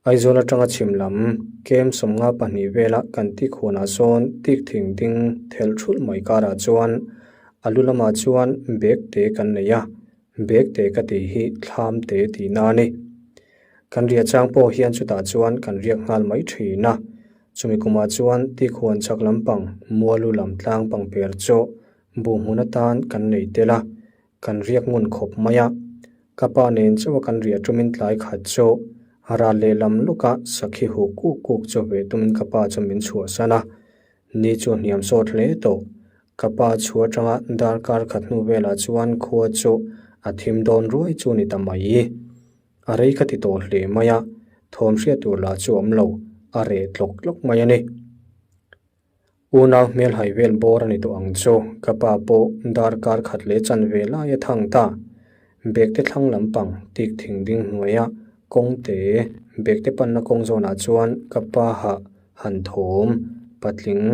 Aizawl atanga chhim lam kem 52 vela kan tik hunah sawn tik thing ding thelh thulh mai karah chuan a lu lamah chuan bag te kan nei a, bag te ka tih hi thlam te tihna a ni. Kan riah chang pawh hian chutah chuan kan riak nghal mai thin a, chumi kumah chuan tik huan chhak lampang mualu lam tlang pangper chu buh hmun atan kan nei tel a, Kan riak ngun khawp mai a, ka pa nen chauh a kan riah tumin tlai khat chu ral lehlam lawka sakhi huh kuk kuk chu ve tumin ka pa chu min chhuahsan a, ni chu hniam sawt hle tawh. Ka pa chhuah atanga darkar khat hnu velah chuan khua chu a thim dawn ruai chu ni ta mai. A rei ka ti tawh hle mai a, thawm hriat tur lah chu awm lo, a reh tlawk tlawk mai a ni. Unau hmelhai vel bawr a ni tawh ang chu, ka pa pawh darkar khat leh chan ve lai a thang ta. Bekte thlang lampang tik thing ding hnuaia kawngte bekte panna kawng zawnah chuan ka pa hah han thawm patling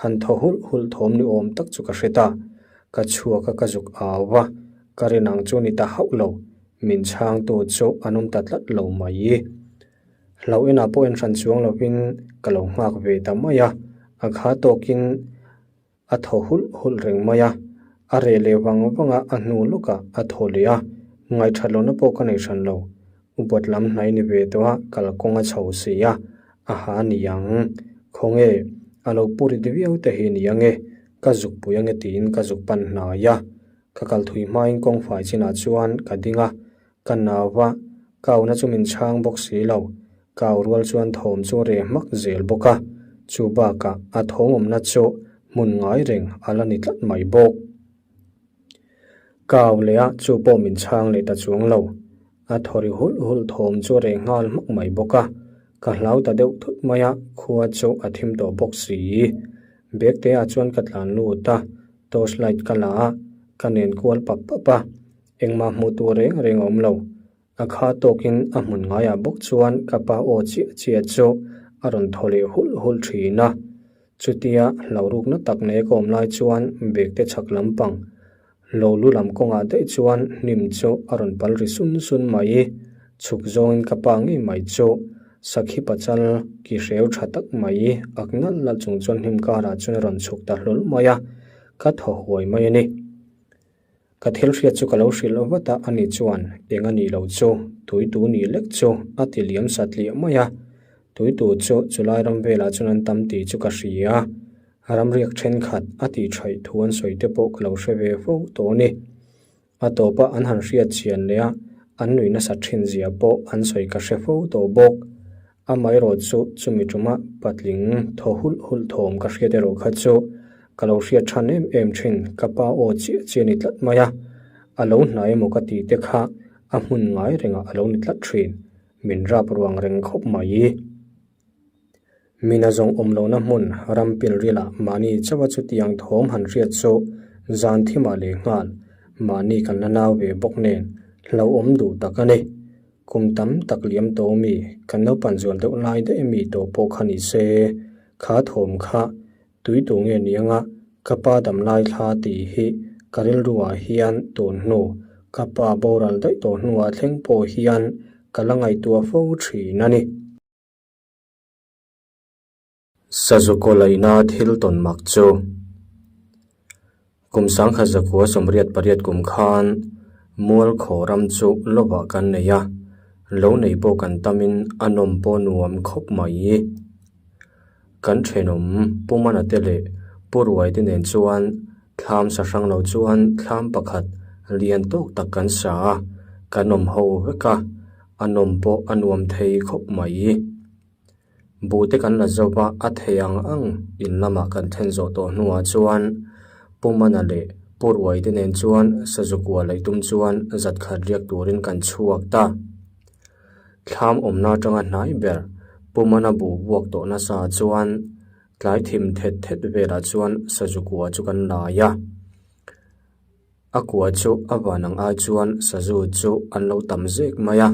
han thaw hulh hulh thawm ni awm tak chu ka hre ta. Ka chhuak a ka zuk au va, ka rin ang chu ni ta hauh lo, min chhangtu chu an awm ta tlat lo mai. Hlauh enah pawh en hran chuang lovin ka lo nghak ve ta mai a, a kha tawkin a thaw hulh hulh reng mai a, a reh leh vang vang a, a hnu lawkah a thaw leh a, ngaihthat lohna pawh ka nei hran lo. Upawt lam hnai ni ve tawh a, kalkawng a chho si a, a ha ni ang. Khawnge, a lo purit viau te hi ni ange, ka zuk pui ange tiin ka zuk pan hnai a, ka kal thui hmain kawngfai chinah chuan ka ding a, Ka nau va, ka auna chu min chhang bawk si lo. Ka au rual chuan thawm chu a reh hmak zel bawk a, chu bakah a thawm awmna chu hmun ngai reng a la ni tlat mai bawk. Ka au leh a, chu pawh min chhang leh ta chuang lo. A thaw ri hulh hulh thawm chu a reh nghal hmak mai bawk a, ka hlau ta deuh thut mai a, khua chu a thim tawh bawk si. Bag te ah chuan ka tlan lut a, torch light ka la a, ka nen kual pap pap a. Engmah hmuh tur reng reng a awm lo. A kha tawkin a hmun ngaiah bawk chuan ka pa aw chiah chiah chu a rawn thaw leh hulh hulh thin a. Chutia hlauhrukna tak nei ka awm lai chuan bekte chhak lampang lo lu lam kawngah daih chuan hnim chu a rawn pal ri sun sun mai. Chhuk zawngin ka pa ngei mai chu sakhi pachal ki hreu tha tak mai ak nalh nalh chung chuan hnim karah chuan a rawn chhuk ta hlawl mai a, ka thaw huai mai a ni. Ka thil hriat chu ka lo hrilh vat a, ani chuan eng a nih loh chu tuitu nih lek chu a ti liam satliah mai a. Tuitu chu chulai ram velah chuan an tam tih chu ka hria a, ramriak thenkhat a tih thaih thu an sawi te pawh ka lo hre ve fo tawh a ni. A tawpa an han hriat chian leh a, an nui nasat thin zia pawh an sawi ka hre fo tawh bawk. Amaherawh chu chumi ṭuma patling thaw hulh hulh thawm ka hriat erawh kha chu ka lo hriat ṭhan em em ṭhin, ka pa aw chiah chiah a ni tlat mai a, a lo hnai emaw ka tih te kha a hmun ngai rengah a lo ni tlat ṭhin, min rap ruang reng khawp mai. Mina zawng awm lohna hmun ram pilrilah mahni chauha chutiang thawm han hriat chu zan thimah leh nghal mahni kan la nau ve bawk nen hlauhawm duh tak a ni. Kum tam tak liam tawh mi kan naupan zual deuh lai daih mi tawh pawh kha ni se, kha thawm kha tui tu nge ni anga ka pa dam lai thla tih hi ka rilruah hian tun hnu ka pa boral daih tawh hnuah thleng pawh hian ka la ngaihtuah fo thin a ni. Sazukaw laihna thil tawn mak chu kum sangkhat zakua 88 kum khan Mualkhaw ram chu lovah kan nei a, lo nei pawh kan tamin a nawm pawh nuam khawp mai. Kan thenawm Pu Mana te leh Pu Ruai te nen chuan thlam sa hrang lo chuan thlam pakhat lian tawk tak kan sa a, kan awm ho vek a, a nawm pawh a nuam thei khawp mai. Buhte kan la zo va, a thei ang ang in lamah kan then zawh tawh hnuah chuan Pu Mana leh Pu Ruai te nen chuan Sazukua laih tum chuan zat khat riak turin kan chhuak ta. Thlam awmna atanga hnai ber Pumana buh buak tawh nasa chuan tlai thim thet thet velah chuan sazu kua chu kan lai a. A kua chu a van ang ai chuan sazu chu an lo tam zek mai a,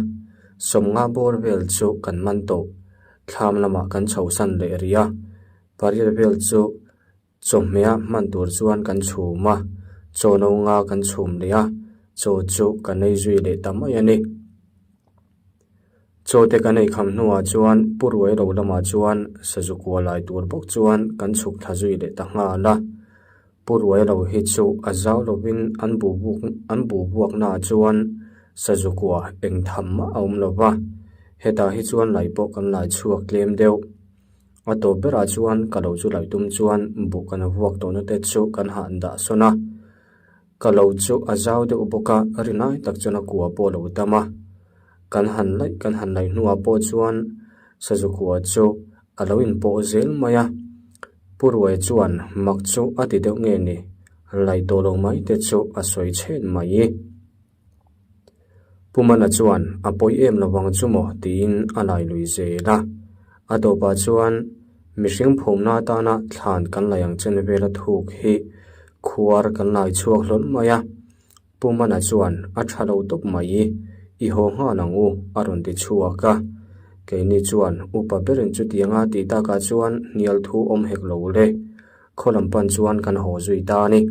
sawmnga bawr vel chu kan man tawh. Thlam lamah kan chhosan leh rih a, pariat vel chu chawhmeh hman tur chuan kan chhum a, chaw no nga kan chhum leh a, chaw chu kan ei zui leh ta mai a ni. Chaw te kan ei kham hnuah chuan Pu Ruai ro lamah chuan sazu kua lai tur bawk chuan kan chhuk thla zui leh ta nghal a. Pu Ruai lo hi chu a zau lovin an bu buk an bu buaknaah chuan sazu kua eng tham mah a awm lo va, hetah hi chuan lai pawh kan lai chhuak tlem deuh. A tawp berah chuan ka lo chu laih tum chuan buh kan vuak tawhna te chu kan hah dah sawn a. Ka lo chu a zau deuh bawk a, rinai tak chuan a kua pawh a lo dam a. Kan han laih kan han laih hnuah pawh chuan sazu kua chu a lo inpawh zel mai a. Pu Ruai chuan mak chu a ti deuh nge ni, laih tawh lo mai te chu a sawi chhen mai. Pu Mana chuan a pawi em lo vang chu maw tiin a lai lui zel a. A tawpah chuan mihring phumna atana thlan kan laih ang chen vela thuk hi khuar kan lai chhuak hlawl mai a. Pu Mana chuan a tha lo tawp mai, i haw nghal ang u a rawn ti chhuak a. Keini chuan upa berin chutianga tih takah chuan hnial thu awm hek lo le, khaw lam pan chuan kan haw zui ta a ni.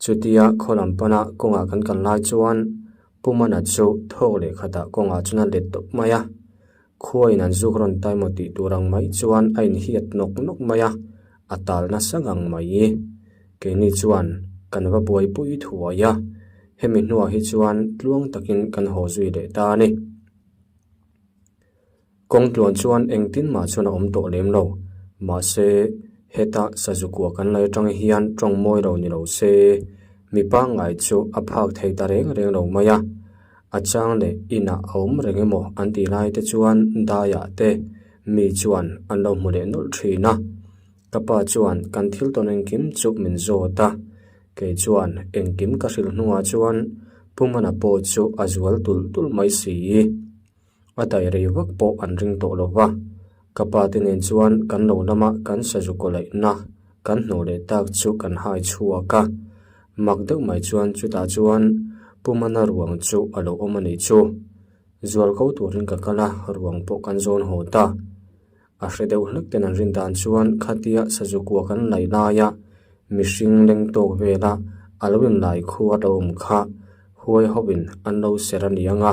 Chutia khaw lam pana kawngah kan kal lai chuan Pu Mana chu thawk leh khatah kawngah chuan a let tawp mai a, khuain an zuk rawn tai maw tih tur ang mai chuan a inhiat nawk nawk mai a, a tal nasa ngang mai. Keini chuan kan va buaipui thuai a, hemi hnuah hi chuan tluang takin kan haw zui leh ta a ni. Kawng tluan chuan engtin mah chuan a awm tawh lem lo. Mahse, heta sazu kua kan lei atang hian tawng mawi lo ni lo se, mi pangngai chu a phak thei ta reng reng lo mai a. A chang leh inah a awm reng emaw an tih lai te chuan daiah te mi chuan an lo hmu leh nawlh thin a. Ka pa chuan kan thil tawn engkim chu min zawt a, kei chuan engkim ka hrilh hnuah chuan Pu Mana pawh chu a zual tulh tulh mai si. A daih rei vak pawh an ring tawh lo va, ka pa te nen chuan kan lo lama kan sazu kawlaihna kan hnawh leh tak chu kan hai chhuak a. Mak deuh mai chuan chutah chuan Pu Mana ruang chu a lo awm a nih chu. Zual ko turin ka kal a, ruang pawh kan zawn haw ta. A hre deuh hlek ten an rin dan chuan khatia sazu kua kan laih laia mihring leng tawk vela a lo inlai khu a lo awm kha huai hovin an lo ser a ni ang a,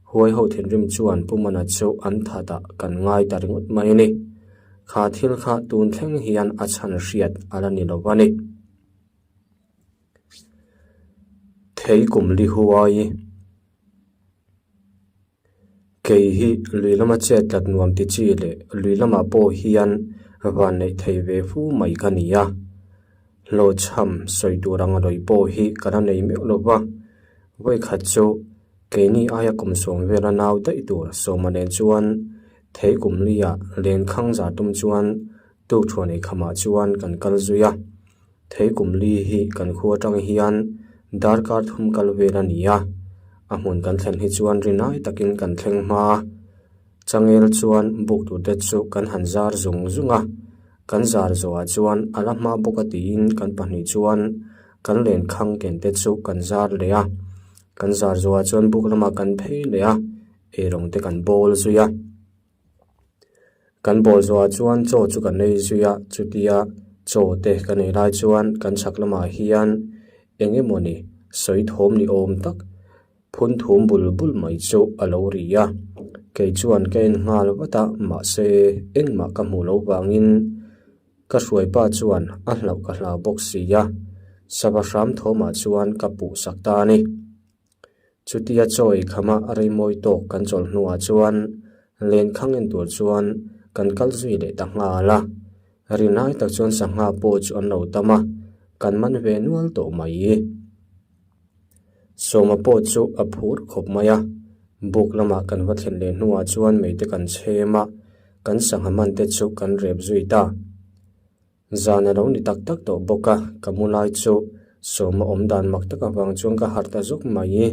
huai ho thinrim chuan Pu Mana chu an that ah kan ngai ta ringawt mai a ni. Kha thil kha tun thleng hian a chhan hriat a la ni lo a ni. Thei kum li huai. Kei hi lui lama chet tlat nuam ti chi leh lui lamah pawh hian van neih thei ve fu mai ka ni a. Hlawhchham sawi tur anga lawi pawh hi ka la nei meuh lo va. Vawikhat chu keini aia kum sawm vela nau daih tur sawma nen chuan thei kum luiah lenkhang zar tum chuan tukthuan eikhamah chuan kan kal zui a. Thei kum li hi kan khu atang hian darkar thum kal vel a ni a, a hmun kan thlen hi chuan rinai takin kan thleng hma a. Changel chuan buk tur te chu kan han zar zung zung a, kan zar zawhah chuan a la hma bawk a tiin kan pahnih chuan kan lenkhang ken te chu kan zar leh a. Kan zar zawhah chuan buk lamah kan phei leh a, eirawng te kan bawl zui a. Kan bawl zawhah chuan chaw chu kan ei zui a, chutia chaw te kan ei lai chuan kan chhak lamah hian eng emawni sawi thawm ni awm tak phun thum bul bul mai chu a lo ri a. Kei chuan ka en nghal vat a, mahse engmah ka hmuh loh vangin ka hruaipa chuan a hlauh ka hlau bawk si a, sava hram thawmah chuan ka puh sak ta a ni. Chutia chawi khama reimawi tawk kan chawlh hnuah chuan lenkhang en tur chuan kan kal zui leh ta nghal a. Rinai tak chuan sangha pawh chu an lo tam a, kan man ve nual tawh mai. Sawma pawh chu a phur khawp mai a, buk lamah kan va thlen leh hnuah chuan meite kan chhem a, kan sangha man te chu kan rep zui ta. Zan a lo ni tak tak tawh bawk a, ka mu lai chu sawma awm dan mak tak avang chuan ka harh ta zawk mai.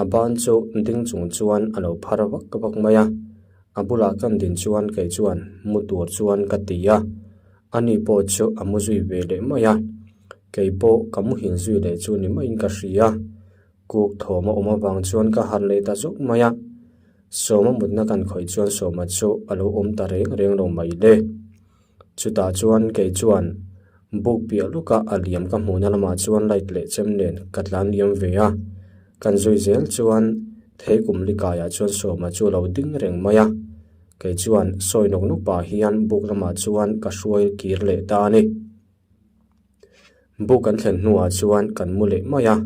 A ban chu ding chung chuan a lo phar vak vak mai a. A bulah kan din chuan kei chuan mu tur chuan ka ti a, ani pawh chu a mu zui ve leh mai a. Kei pawh ka muhil zui leh chu ni maiin ka hria. Kuk thawm a awm avang chuan ka harh leh ta zawk mai a. Sawma mutna kan khawih chuan Sawma chu a lo awm ta reng reng lo mai le. Chutah chuan kei chuan buk piah lawka a liam ka hmuhna lamah chuan light leh chem nen ka tlan liam ve a. Kan zui zel chuan thei kum likaiah chuan Sawma chu a lo ding reng mai a. Kei chuan sawi nawk nawk pah hian buk lamah chuan ka hruai kir leh ta a ni. Buk kan thlen hnuah chuan kan mu leh mai a.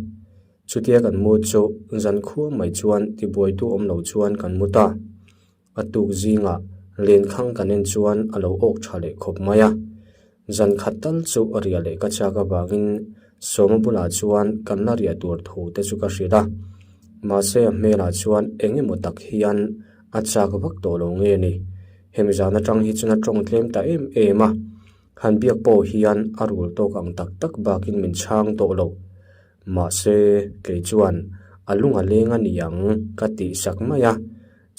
Chutia kan mu chu zan khua mai chuan tibuaitu awm lo chuan kan mu ta. A tuk zingah lenkhang kan en chuan a lo awk tha leh khawp mai a. Zan khat tal chu a riah leh ka chak avangin Sawma bulah chuan kan la riah tur thu te chu ka hrilh a. Mahse a hmelah chuan eng emaw tak hian a chak vak tawh lo nge ni. Hemi zan atang hi chuan a tawng tlem ta em em a. Han biak pawh hian a rul tawk ang tak tak bakin min chhang tawh lo. Mahse kei chuan a lung a leng a ni ang ka tih sak mai a.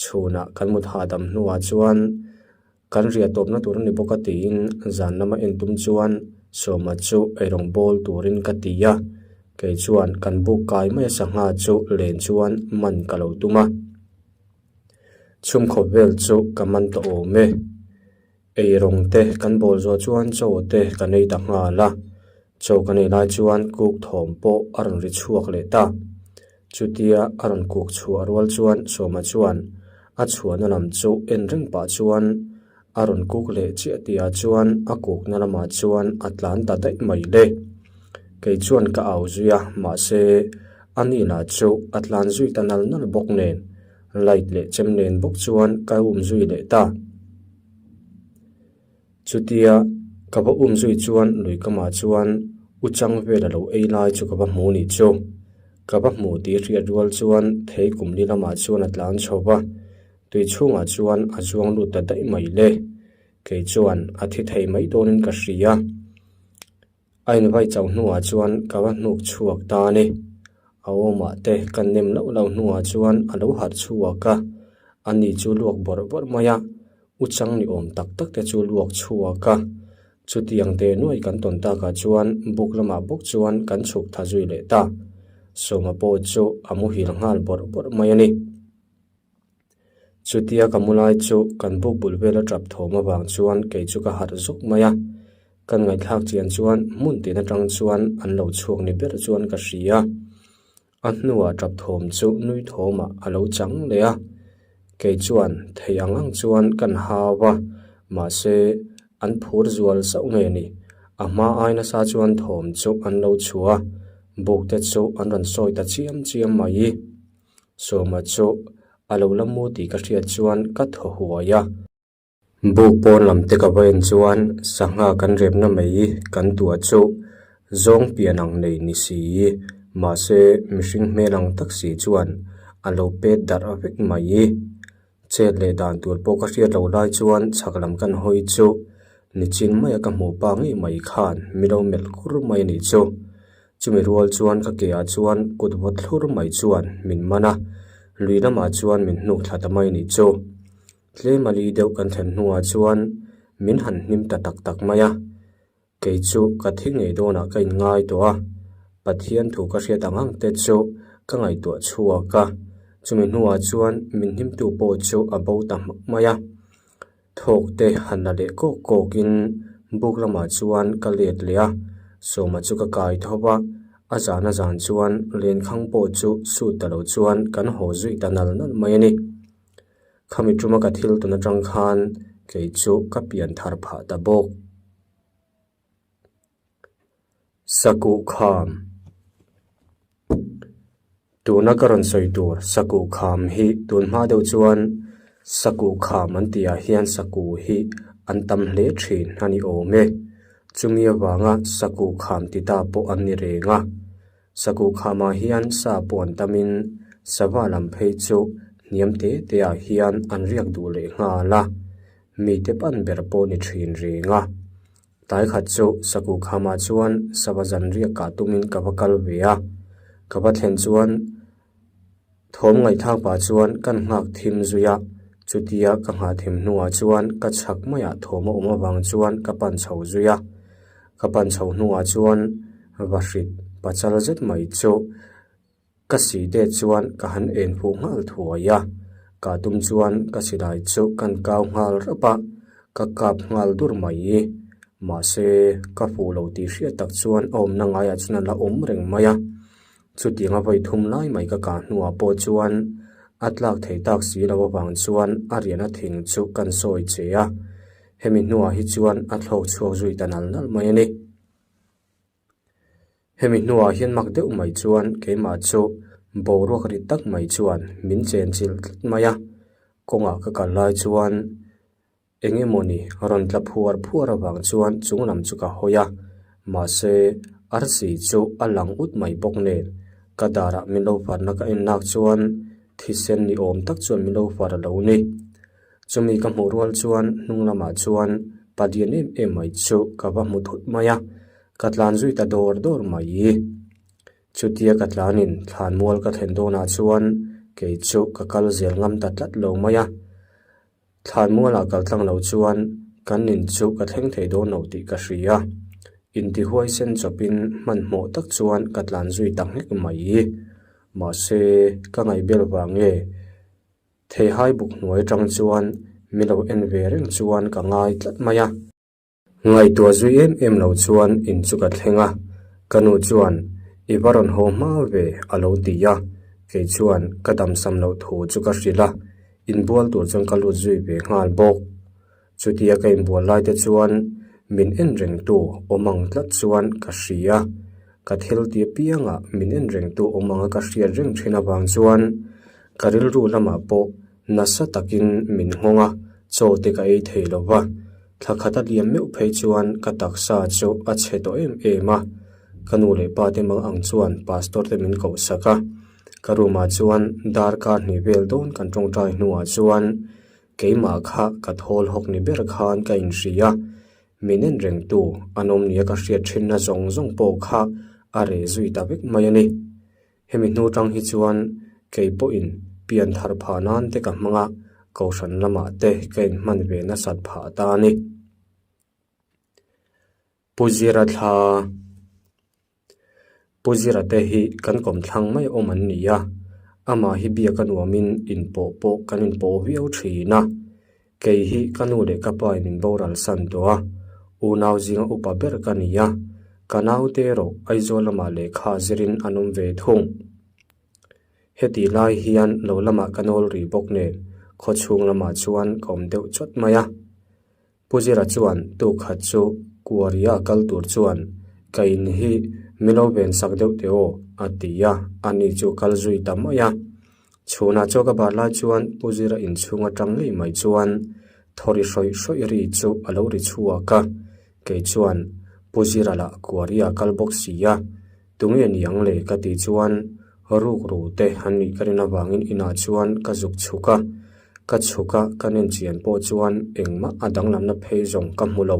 Chhunah kan mut hahdam hnuah chuan kan riah tawpna tur a ni bawk a tiin zan lama en tum chuan Sawma chu eirawng bawl turin ka ti a, kei chuan kan buk kai mai a sangha chu len chuan man ka lo tum a. Chhungkhawp vel chu ka man tawh awm e. Eirawng te kan bawl zawh chuan chaw te kan ei ta nghal a, chaw kan ei lai chuan kuk thawm pawh a rawn ri chhuak leh ta. Chutia a rawn kuk chhuah rual chuan Sawma chuan a chhuahna lam chu en reng pah chuan a rawn kuk leh chiah tihah chuan a kukna lamah chuan a tlan ta daih mai le. Kei chuan ka au zui a, mahse a nihna chu a tlan zui ta nal nal bawk nen light leh chem nen bawk chuan ka um zui leh ta. Chutia ka va um zui chuan lui kamah chuan u chang vel a lo ei lai chu ka va hmu nih chu. Ka va hmu tih hriat rual chuan thei kum li lamah chuan a tlan chho va, tui chhungah chuan a zuang lut ta daih mai le. Kei chuan a thi thei mai dawnin ka hria. A invai chauh hnuah chuan ka va hnuk chhuak ta a ni. A awmah te ka nem loh loh hnuah chuan a lo harh chhuak a, ani chu luak bawrh bawrh mai a, u chang ni awm tak tak te chu luak chhuak a. Chutiang teh nuai kan tawn takah chuan buk lamah bawk chuan kan chhuk tha zui leh ta. Sawma pawh chu a muhil nghal bawrh bawrh mai a ni. Chutia ka mu lai chu kan buk bul vel a tap thawm avang chuan kei chu ka harh zuk mai a, kan ngaihthlak chian chuan hmun tin atang chuan an lo chhuak ni ber chuan ka hria. A hnuah tap thawm chu nui thawmah a lo chang leh a, kei chuan thei ang ang chuan kan hau a, mahse an phur zual zauh nge ni. A hma ai nasa chuan thawm chu an lo chhuah a, buk te chu an rawn sawi ta chiam chiam mai. Sawma chu a lo la mu tih ka hriat chuan ka thaw huai a. Buk pawn lam te ka va en chuan sangha kan repna mai kan tuah chu zawng pian ang nei ni si mahse mihring hmel ang tak si chuan a lo pet darh vek mai. Chet leh dan tur pawh ka hriat loh lai chuan chhak lam kan hawi chu nichin maia ka hmuh pa ngei mai khan mi lo melh kur mai a nih chu. Chumi rual chuan ka ke ah chuan kut vawt thlur mai chuan min man a, lui lamah chuan min hnuk thla ta mai a nih chu. Tlem a li deuh kan thlen hnuah chuan min han hnim ta tak tak mai a, kei chu ka thi ngei dawnah ka inngai tawh a, Pathian thu ka hriat ang ang te chu ka ngaihtuah chhuak a, chumi hnuah chuan min hnimtu pawh chu a bo ta hmak mai a. Thawk te han la leh kawk kawk in buk lamah chuan ka let leh a, Sawma chu ka kai tho va, a zan a zan chuan lenkhang pawh chu sut ta lo chuan kan haw zui ta nal nal mai a ni. Khami tuma ka thil tun atang khan kei chu ka pian thar phah ta bawk. Sakuh kham Tuna ka rawn sawi tur sakuh kham hi tun hma deuh chuan sakuh kham an tih ah hian sakuh hi an tam hle thin a ni awm e. Chumi avanga sakuh kham ti ta pawh an ni reng a. Sakuh khamah hian sa pawh an tamin sava lam phei chu hniam te te ah hian an riak duh leh nghal a, mite pan ber pawh ni thin reng a. Tlai khat chu Sakuh khamah chuan sava zan riak kah tumin ka va kal ve a, ka va thlen chuan thawm ngaihthlak pah chuan kan nghak thim zui a. Chutia ka nghah thim hnuah chuan ka chhak maiah thawm a awm avang chuan ka pan chho zui a. Ka pan chho hnuah chuan vahrit pachal zet mai chu ka si te chuan ka han en fuh nghal thuai a. Ka tum chuan ka silai chu kan kau nghal rap a, ka kap nghal dur mai. Mahse, ka fuh lo tih hriat tak chuan a awmna ngaiah chuan a la awm reng mai a. Chutiang a vawi thum lai mai ka kah hnuah pawh chuan a tlak thei tak si lo avang chuan a riahna thing chu kan sawi che a, hemi hnuah hi chuan a thlawk chhuak zui ta nal nal mai a ni. Hemi hnuah hian mak deuh mai chuan keimah chu boruak rit tak mai chuan min chen chilh tlat mai a, kawngah ka kal lai chuan Eng emawni rawn tla phuar phuar avang chuan chung lam chu ka hawi a, mahse arsi chu a lang ut mai bawk nen ka darah min lo farna ka en lak chuan thisen ni awm tak chuan min lo far a lo ni. Chumi ka hmuh rual chuan hnung lamah chuan palian em em mai chu ka va hmu thut mai a, ka tlan zui ta dawr dawr mai. Chutia ka tlanin thlanmual ka thlen dawnah chuan kei chu ka kal zel ngam ta tlat lo mai a. Thlanmualah kal tlang lo chuan kan in chu ka thleng thei dawn lo tih ka hria. Intihuaisen chawpin hmanhmawh tak chuan ka tlan zui ta nghek mai. Mahse, ka ngaihbel vang nge? Theihai buk hnuai atang chuan mi lo en ve reng chuan ka ngai tlat mai a. Ngaihtuah zui em em lo chuan in chu ka thleng a, ka nu chuan i va rawn haw hma ve a lo ti a, kei chuan ka damsam loh thu chu ka hrilh a, inbual tur chuan ka lut zui ve nghal bawk. Chutia ka inbual lai te chuan min en rengtu awm ang tlat chuan ka hria, ka thil ti apiangah min en rengtu awm anga ka hriat reng thin avang chuan ka rilru lamah pawh Nasa takin min nghawng a, chaw te ka ei thei lo va. Thla khat a liam meuh phei chuan ka taksa chu a chhe tawh em em a. Ka nu leh pa te mang ang chuan pastor te min koh sak a. Ka room ah chuan darkar hnih vel dawn kan tawngtai hnuah chuan keimah kha ka thawl hawk ni ber khan ka inhria. Min en rengtu an awm nia ka hriat thinna zawng zawng pawh kha a reh zui ta vek mai a ni. Hemi hnu tang hi chuan kei pawhin pian thar phah nan te ka hmang a, kohhran lamah te ka inhman ve nasat phah ta a ni. Pu Zira thla Pu Zira te hi kan kawmthlang mai awm an ni a, amah hi biak a nuamin inpawh pawh kan inpawh viau thin a. Kei hi ka nu leh ka pa in min boral san tawh a, unau zinga upa ber ka ni a, ka naute erawh Aizawl lamah lehkha zirin an awm ve thung. Heti lai hian lo lamah ka nawl rih bawk nen khawchhung lamah chuan ka awm deuh chawt mai a. Pu Zira chuan tukhat chu Kuaria kal tur chuan ka in hi mi lo ven sak deuh teh aw a ti a, ani chu kal zui ta mai a. Chhunah chaw ka bar lai chuan Pu Zira inchhung atang ngei mai chuan thawri hrawih hrawih ri chu a lo ri chhuak a, kei chuan Pu Zira lah Kuaria kal bawk si a, tunge ni ang le ka tih chuan rukru te an nih ka rin avangin inah chuan ka zuk chhuk a, ka chhuk a ka nen chian pawh chuan engmah a danglamna phei zawng ka hmu lo.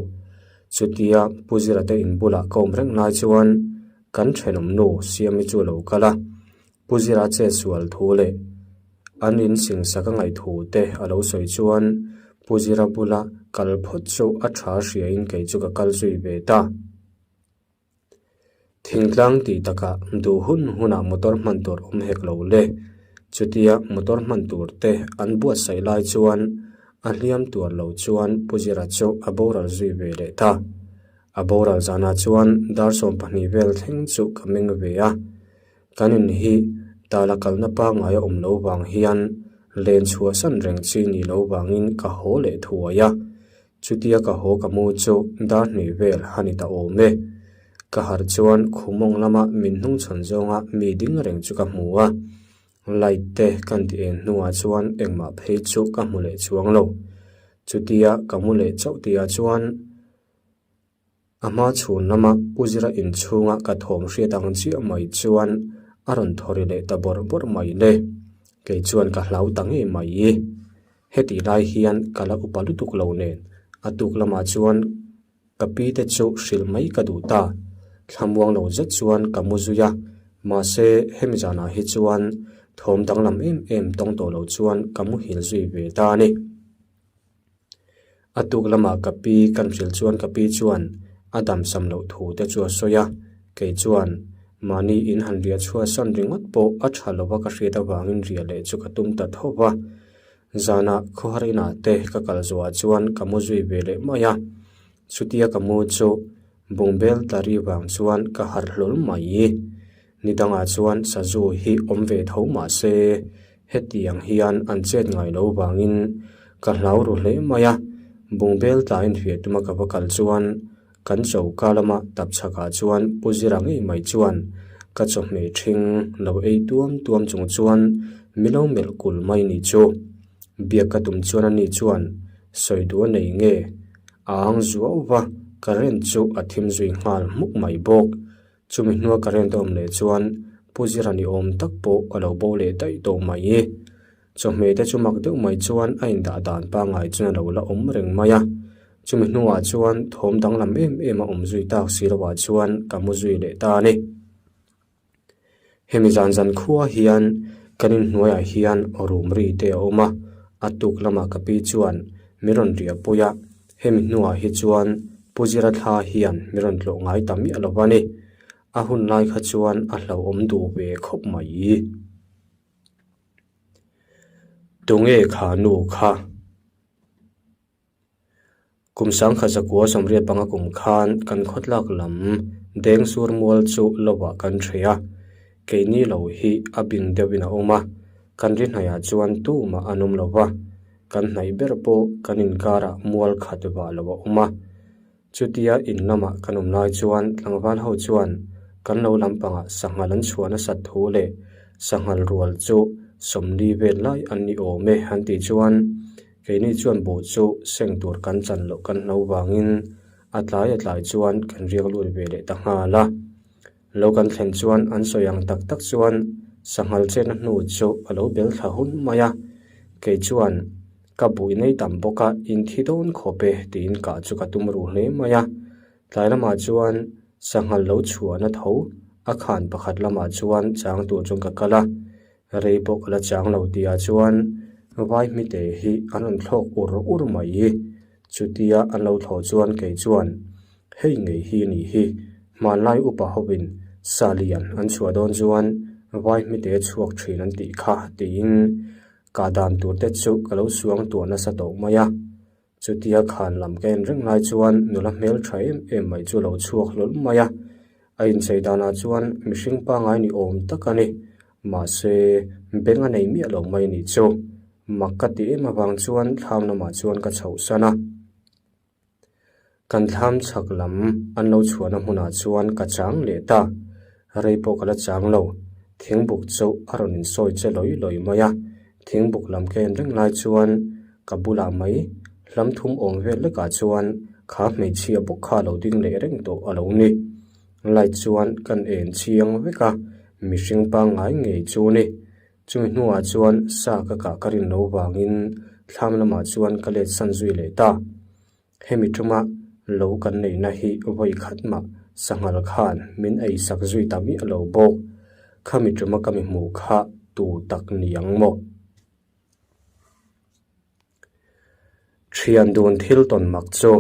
Chutia Pu Zira te inbulah ka awm reng lai chuan kan thenawm nu Siami chu a lo kal a. Pu Zira che sual thu leh an in singsak a ngaih thu te a lo sawi chuan Pu Zira bula kal phawt chu a tha hriain kei chu ka kal zui ve ta. Thingtlang tih takah duh hun hunah motor hman tur awm hek lo le. Chutia motor hman tur te an buatsaih lai chuan a hliam tuar lo chuan Pu Zira chu a boral zui ve leh ta. A boral zanah chuan dar 12 vel thleng chu ka meng ve a. Kan in hi tala kalna pangngai a awm lo vang hian len chhuahsan reng chi ni lo vangin ka haw leh thuai a. Chutia ka haw ka mu chu dar hnih vel a ni ta awm e. Ka harh chuan khumawng lama min hnungchhawn zawnga mi ding reng chu ka hmu a. Light te kan ti en hnuah chuan engmah phei chu ka hmu leh chuang lo. Chutia ka mu leh chauh tihah chuan. A hma chhun lama Pu Zira inchhunga ka thawm hriat ang chiah mai chuan a rawn thaw ri leh ta bawrh bawrh mai le. Kei chuan ka hlau ta ngei mai i. Hetih lai hian ka la upa lutuk lo nen a tuk lamah chuan ka pi te chu hrilh mai ka duh ta. Thlamuang lo zet chuan ka mu zui a, mahse hemi zanah hi chuan. Thawm danglam em em tawng tawh lo chuan ka muhil zui ve ta a ni. A tuk lamah ka pi kan hrilh chuan ka pi chuan a damsam loh thu te chu a sawi a, kei chuan mahni in han riah chhuahsan ringawt pawh a tha lova ka hriat avangin riah leh chu ka tum ta tho va. Zanah khawhar inah te ka kal zuah chuan ka mu zui ve leh mai a, chutia ka mu chu bungbel tla ri vang chuan ka harh hlawl mai. Ni dangah chuan sazu hi awm ve tho mah se hetiang hian an chet ngai lo vangin ka hlau ru hle mai a, bungbel tla infiah tuma ka va kal chuan kan choka lama tap chhakah chuan Pu Zira ngei mai chuan ka chawhmeh ṭhing lo ei tuam tuam chung chuan mi lo melh kul mai ni chu. Biak ka tum chuan ani chuan sawi duh a nei nge a ang zuau va, current chu a thim zui nghal hmuk mai bawk. Chumi hnua current a awm leh chuan Pu Zira ni awm tak pawh a lo bo leh daih tawh mai. Chawhmeh te chu mak deuh mai chuan a indah dan pangngai chuan a lo la awm reng mai a. Chumi hnuah chuan thawm danglam em em a awm zui tak si loah chuan ka mu zui leh ta a ni. Hemi zan zan khua hian kan inhnuaiah hian rum ri te a awm a, a tuk lamah ka pi chuan min rawn riahpui a, hemi hnuah hi chuan Pu Zira thla hian min rawn tlawh ngai ta miah lo va ni. A hun lai kha chuan a hlauhawm duh ve khawp mai. Tunge kha nu kha? Kum sangkhat zakua sawmriat panga kum khan kan khawtlak lam deng sur mual chu lovah kan ṭhei a, keini lo hi a bing deuhin a awm a, kan ri hnaihah chuan tumah an awm lo va, kan hnaih ber pawh kan inkarah mual khat vah lo a awm a. Chutia in lamah kan awm lai chuan tlangval ho chuan kan lo lampangah sanghal an chhuah nasat thu leh sanghal rual chu sawmli vel lai an ni awm e an tih chuan keini chuan buh chu seng tur kan chan loh kan hlo vangin a tlai a tlai chuan kan riak lut ve leh ta nghal a. Lo kan thlen chuan an sawi ang tak tak chuan sanghal chetna hnu chu a lo bel thla hun mai a, kei chuan ka bui nei tam bawk a, in thi dawn khawp e tiin kah chu ka tum ruh hle mai a. Tlai lamah chuan sanghal lo chhuahna tho a khan pakhat lamah chuan chang tur chuan ka kal a, rei pawh ka la chang lo tihah chuan vai hmite hi an rawn thlawk ur ur mai. Chutia an lo thlawh chuan kei chuan Hei ngei hi a nih hi, hmanlai upa hovin sa lian an chhuah dawn chuan vai hmite chhuak thin an tih kha tiin kah dan tur te chu ka lo suang tuah nasa tawh mai a. Chutia khan lam ka en reng lai chuan nula hmel tha em em mai chu a lo chhuak hlawl mai a, a inchei danah chuan mihring pangngai ni awm tak a ni. Mahse, beng a nei miah lo mai nih chu. Mak ka ti em avang chuan thlam lamah chuan ka chhohsan a. Kan thlam chhak lam an lo chhuahna hmunah chuan ka chang leh ta. Rei pawh ka la chang lo. Thingbuk chu a rawn insawi che lawi lawi mai a. Thingbuk lam ka en reng lai chuan ka bulah mai hlam thum awm vel lekah chuan kha hmeichhia bawk kha a lo ding leh reng tawh a lo ni. Light chuan kan en chiang vek a, mihring pangngai ngei chu ni. Chumi hnuah chuan sa ka kah ka rin lo vangin thlam lamah chuan ka let san zui leh ta. Hemi tuma lo kan neihna hi vawi khat mah sanghal khan min ei sak zui ta miah lo bawk. Khami tuma ka mi hmuh kha tu tak ni ang maw? Thian dun thil tawn mak chu.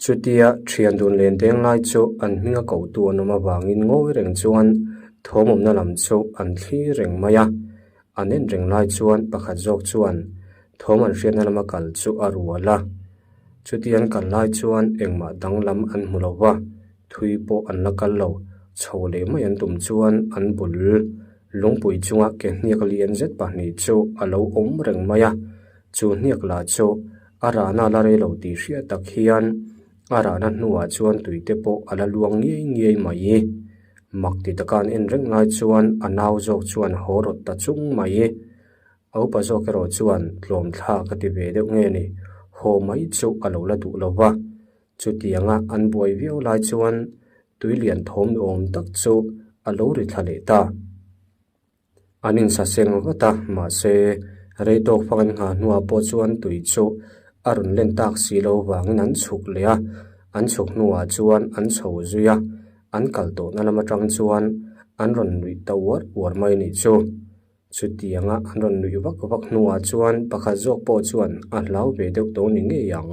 Chutia thian dun len deng lai chu an hminga kohtu an awm avangin ngawi reng chuan thawm awmna lam chu an thlir reng mai a. An en reng lai chuan pakhat zawk chuan thawm an hriatna lama kal chu a rual a. Chutia an kal lai chuan engmah danglam an hmu lo va, thui pawh an la kal lo. Chho leh mai an tum chuan an bul Lungpui chunga ke hniak lian zet pahnih chu a lo awm reng mai a, chu hniak lah chu a rahna la rei lo tih hriat tak hian a rahna hnuah chuan tui te pawh a la luang ngiai ngiai mai. Mak ti taka an en reng lai chuan a nau zawk chuan haw rawt ta chung mai. A upa zawk erawh chuan tlawm thlak a ti ve deuh nge ni, haw mai chu a lo la duh lo va. Chutianga an buai viau lai chuan tui lian thawm ni awm tak chu a lo ri thla leh ta. An insaseng vat a, mahse rei tawk fang an nghah hnuah pawh chuan tui chu a rawn len tak si lo vangin an chhuk leh a, an chhuk hnuah chuan an chho zui a, an kal tawhna lam atang chuan. An rawn nuih ta uar uar mai nih chu. Chutianga an rawn nuih vak vak hnuah chuan pakhat zawk pawh chuan a hlau ve deuh tawh ni ngei ang.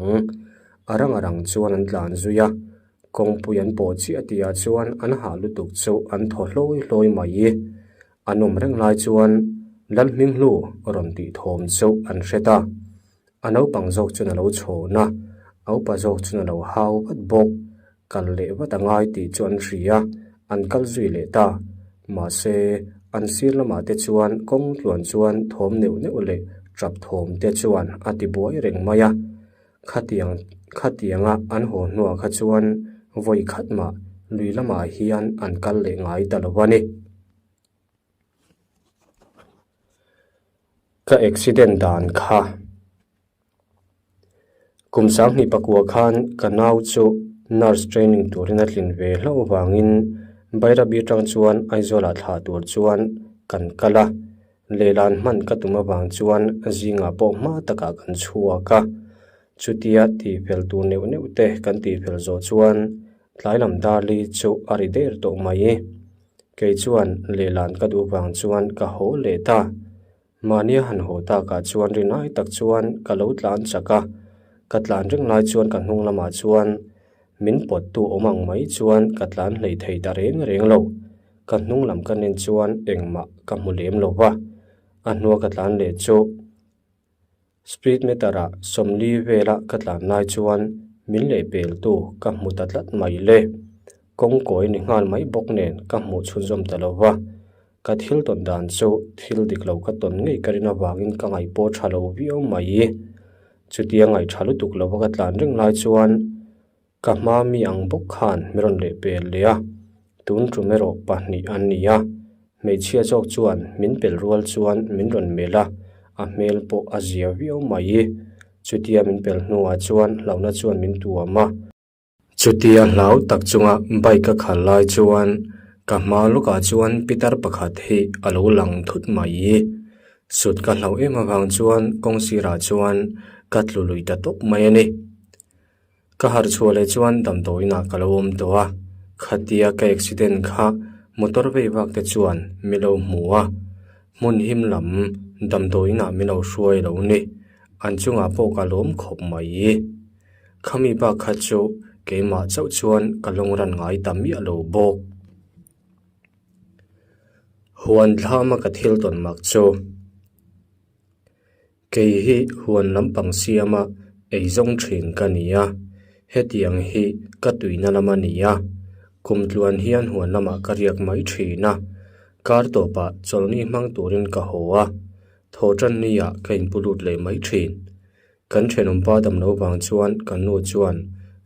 A rang a rang chuan an tlan zui a, kawngpui an pawh chiah tihah chuan an hah lutuk chu an thaw hlawi hlawi mai. An awm reng lai chuan Lalhminghlu rawn tih thawm chu an hre ta. A naupang zawk chuan a lo chhawn a, a upa zawk chuan a lo hau vat bawk. Kal leh vat a ngai tih chu an hria, an kal zui leh ta. Mahse, an sir lamah te chuan kawng tluan chuan thawm neuh neuh leh tap thawm te chuan a ti buai reng mai a. Khatiang khatianga an haw hnuah kha chuan vawi khat mah lui lamah hian an kal leh ngai ta lo a ni. Ka accident dan kha. Kum sanghnih pakua khan ka nau chu nurse training turin a tlin ve hlauh avangin Bairabi atang chuan Aizawlah thlah tur chuan kan kal a, lehlan hman ka tum avang chuan zingah pawh hma takah kan chhuak a. Chutia tihfel tur neuh neuh te kan tihfel zawh chuan tlai lam darli chu a ri der tawh mai. Kei chuan lehlan ka duh vang chuan ka haw leh ta. Mahnia han haw takah chuan rinai tak chuan ka lo tlan chak a, ka tlan reng lai chuan ka hnung lamah chuan min pawttu awm ang mai chuan ka tlan hlei thei ta reng reng lo. Ka hnung lam ka nen chuan engmah ka hmu lem lo va, a hnua ka tlan leh chu Speed meter ah sawmli vela ka tlan lai chuan min lehpeltu ka hmu ta tlat mai le. Kawngkawi ni nghal mai bawk nen ka hmuh chhunzawm ta lo va. Ka thil tawn dan chu thil dik lo ka tawn ngei ka rin avangin ka ngaih pawh tha lo viau mai. Chutia ngaih tha lutuk lova ka tlan reng lai chuan Ka hma mi ang bawk khan mi rawn leh pel leh a, tun tum erawh pahnih an ni a, hmeichhia zawk chuan min pel rual chuan min rawn melh a, a hmel pawh a zia viau mai. Chutia min pel hnuah chuan hlauhna chuan min tuam a. Chutia hlau tak chunga bike a khal lai chuan ka hma lawkah chuan pitar pakhat hi a lo lang thut mai. Sut ka hlauh em avang chuan kawng sirah chuan ka tlu lui ta tawp mai a ni. Ka harh chhuah leh chuan damdawiinah ka lo awm tawh a, khatia ka accident kha motor vei vak te chuan mi lo hmu a, hmun him lam damdawiinah mi lo hruai lo ni, an chungah pawh ka lawm khawp mai. Khami bak kha chu keimah chauh chuan ka lawngran ngai ta miah lo bawk. Huan thlama ka thil tawn mak chu. Kei hi huan lampang siama eizawng thin ka ni a, hetiang hi ka tuina lam a ni a, kum tluan hian huan lamah ka riak mai thin a, kar tawpah chawlhni hmang turin ka haw a, thaw tan niah ka inpu lut leh mai thin. Kan thenawmpa damlo vang chuan kan nu chuan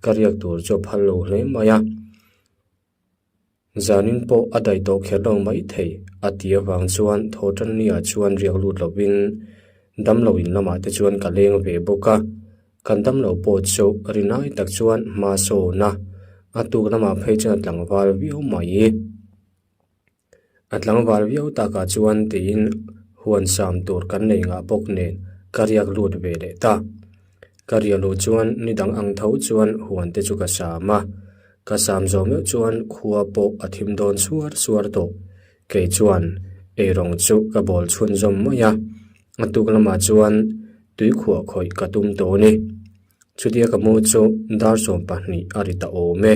ka riak tur chu a phal lo hle mai a. Zanin pawh a daih tawh kher lo mai thei a ti avang chuan Thawhtannia chuan riak lut lovin damlo in lamah te chuan ka leng ve bawk a, kan damlo pawh chu rinai tak chuan hma sawn a, a tuk lamah phei chuan a tlangval viau mai. A tlangval viau takah chuan tiin huan sam tur kan nei ngah bawk nen ka riak lut ve leh ta. Ka riah luh chuan ni dang ang tho chuan huan te chu ka sam a, ka sam zawh meuh chuan khua pawh a thim dawn suar suar tawh. Kei chuan eirawng chu ka bawl chhunzawm mai a, a tuk lamah chuan tuikhuah khawih ka tum tawh a ni. Chutia ka mu chu dar 20 a ri ta awm e.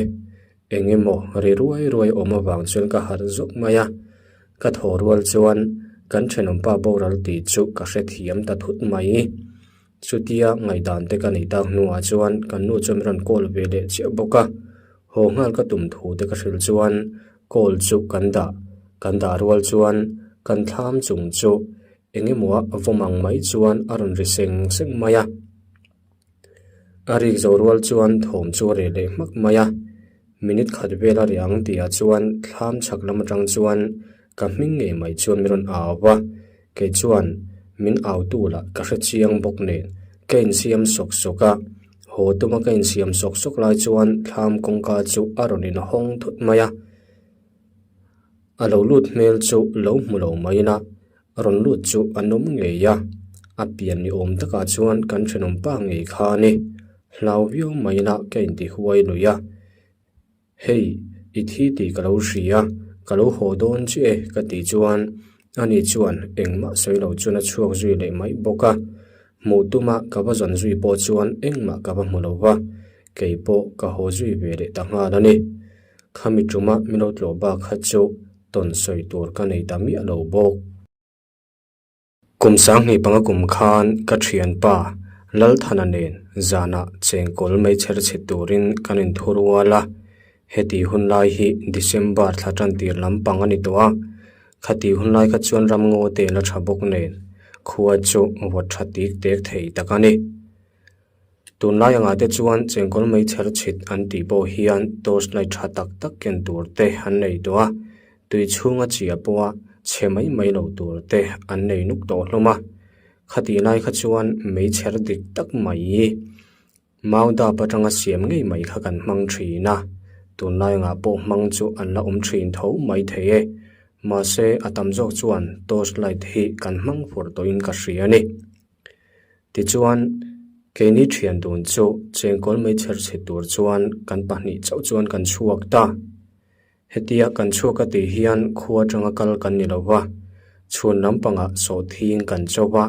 Eng emaw ri ruai ruai awm avang chuan ka harh zawk mai a, ka thaw rual chuan kan thenawmpa boral tih chu ka hrethiam ta thut mai. Chutia ngaihdan te ka neih tak hnuah chuan kan nu chuan min rawn call ve leh chiah bawk a, haw nghal ka tum thu te ka hrilh chuan call chu kan dah, kan dah rual chuan kan thlam chung chu eng emaw a vawm ang mai chuan a rawn ri seng seng mai a. A rik zo rual chuan thawm chu a reh leh hmak mai a, minute khat vel a reh ang tihah chuan thlam chhak lam atang chuan ka hming ngei mai chuan min rawn au va, kei chuan min au tu lah ka hre chiang bawk nen ka insiam sawk sawk a, haw tuma ka insiam sawk sawk lai chuan thlam kawngka chu a rawn inhawng thut mai a, a lo lut hmel chu lo hmu lo mai ila. Rawn lut chu an awm ngei a, a pian ni awm takah chuan kan thenawm pa ngei kha a ni. Hlau viau mai ila ka inti huai lui a, Hei, i thi tih ka lo hria, Ka lo haw dawn chiah e ka tih chuan ani chuan engmah sawi lo chuan a chhuak zui leh mai bawk a. Hmuh tuma ka va zawn zui pawh chuan engmah ka va hmu lo va, kei pawh ka haw zui ve leh ta nghal a ni. Khami tuma min lo tlawh bak kha chu tawn sawi tur ka nei ta miah lo bawk. Kum sanghnih panga kum khan ka thianpa Lalthana nen zanah chengkawl mai chher chhe turin kan inthu rual a, heti hun lai hi December thla tan tir lampang a ni tawh a, khati hun lai kha chuan ramngaw te la tha bawk nen khua chu vawt tha tik tek thei tak a ni. Tunlai angah te chuan chengkawl mai chher chhit an tih pawh hian torch light tha tak tak ken tur te an nei tawh a, tui chhunga chia pawha chhe mai mai lo tur te an nei nuk tawh hlawm a. Khatih lai kha chuan meichher dik tak mai mau dap atanga siam ngei mai kha kan hmang thin a, tunlai angah pawh hmang chu an la awm thin tho mai thei e. Mahse a tam zawk chuan torch light hi kan hmang fur tawhin ka hria a ni. Tichuan, keini thian dun chu chengkawl mai chher chhe tur chuan kan pahnih chauh chuan kan chhuak ta. Hetia kan chhuak a tih hian khua atanga kal kan ni lo va, chhun lampangah sawhthing kan cho va,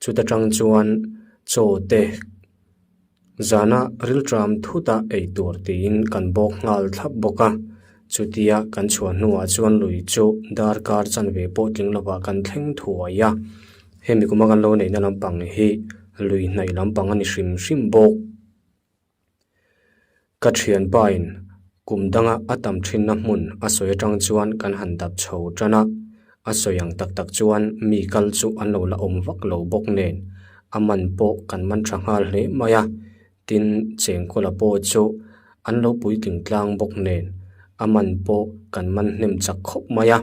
chuta tang chuan chaw te Zana rilṭam thuta ei tur tiin kan bawk nghal thlap bawk a, chutia kan chhuah hnuah chuan lui chu darkar chanve pawh tling lovah kan thleng thuai a, hemi kuma kan lo neihna lampang hi lui hnaih lampang a ni hrim hrim bawk. Ka thianpain kum danga a tam thinna hmun a sawi atang chuan kan han dap chho tan a, a sawi ang tak tak chuan mi kal chu an lo la awm vak lo bawk nen a man pawh kan man tha nghal hle mai a, tin chengkawla pawh chu an lo puitling tlang bawk nen a man pawh kan man hnem chak khawp mai a.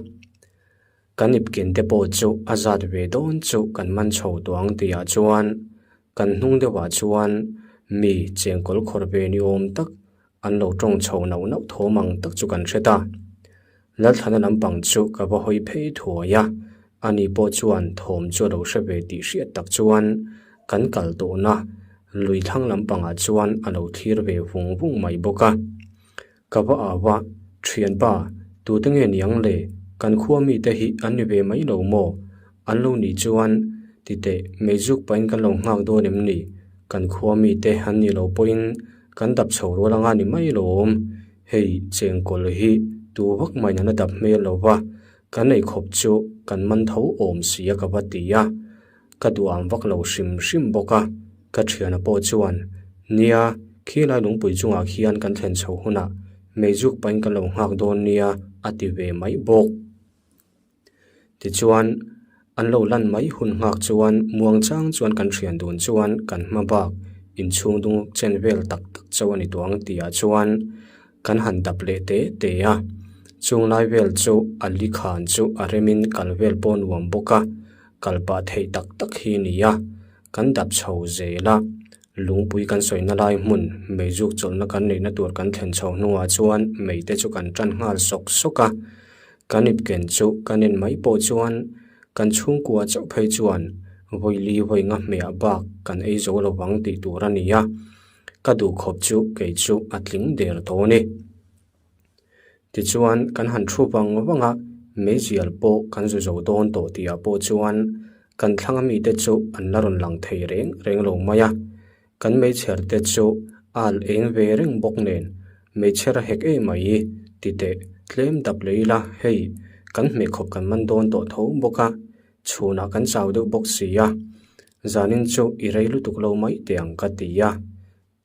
Kan ipkin te pawh chu a zat ve dawn chu kan man chho tawh ang tihah chuan kan hnung deuhah chuan mi chengkawl khawr ve ni awm tak an lo tawng chho nauh nauh thawm ang tak chu kan hre ta. Lalthlana lampang chu ka va hawi phei thuai a, ani pawh chuan thawm chu a lo hre ve tih hriat tak chuan kan kal tawhna lui thlang lampangah chuan a lo thlir ve vung vung mai bawk a. Ka va au a, Thianpa, tute nge niang le? Kan khua mite hi an ni ve mai lo maw? An lo nih chuan, Titeh, meizuk pahin kan lo nghak dawn em ni? Kan khua mite an nih loh pawhin kan dap chho rual anga ni mai lawm. Hei, chengkawl hi tu vak maiin an la dap hmel lo va, kan ei khawp chu kan man tho awm si a ka va ti a. Ka duham vak lo hrim hrim bawk a, ka thiana pawh chuan, Nia, khilai lungpui chungah khian kan thlen chho hunah meizuk pahin kan lo nghak dawn nia a ti ve mai bawk. Tichuan, an lo lan mai hun nghak chuan muangchang chuan kan thian dun chuan kan hma bak inchhung dung chen vel tak tak chauh a ni tawh ang tihah chuan kan han dap leh te te a. Chung lai vel chu a li khan chu a remin kal vel pawh nuam bawk a. Kal pah theih tak tak hi a ni a, kan dap chho zel a, lungpui kan sawina lai hmun meizuk chawlhna kan neihna tur kan thlen chho hnuah chuan mei te chu kan tan nghal sawk sawk a, kan ipken chu kan en mai pawh chuan kan chhungkua chauh phei chuan vawi li vawi nga hmehah bak kan ei zo lo vang tih tur a ni a, ka duhkhawp chu kei chu a tling der tawh a ni. Tichuan kan han thu vang vang a, meizial pawh kan zu zo dawn tawh tihah pawh chuan kan thlanga mite chu an la rawn lang thei reng reng lo mai a. Kan meichher te chu a al eng ve reng bawk nen meichher a hek em mai ti teh tlem dap leh ila hei kan hmehkhawp kan man dawn tawh tho bawk a, chhunah kan chau deuh bawk si a, zanin chu i rei lutuk lo mai teh ang ka ti a.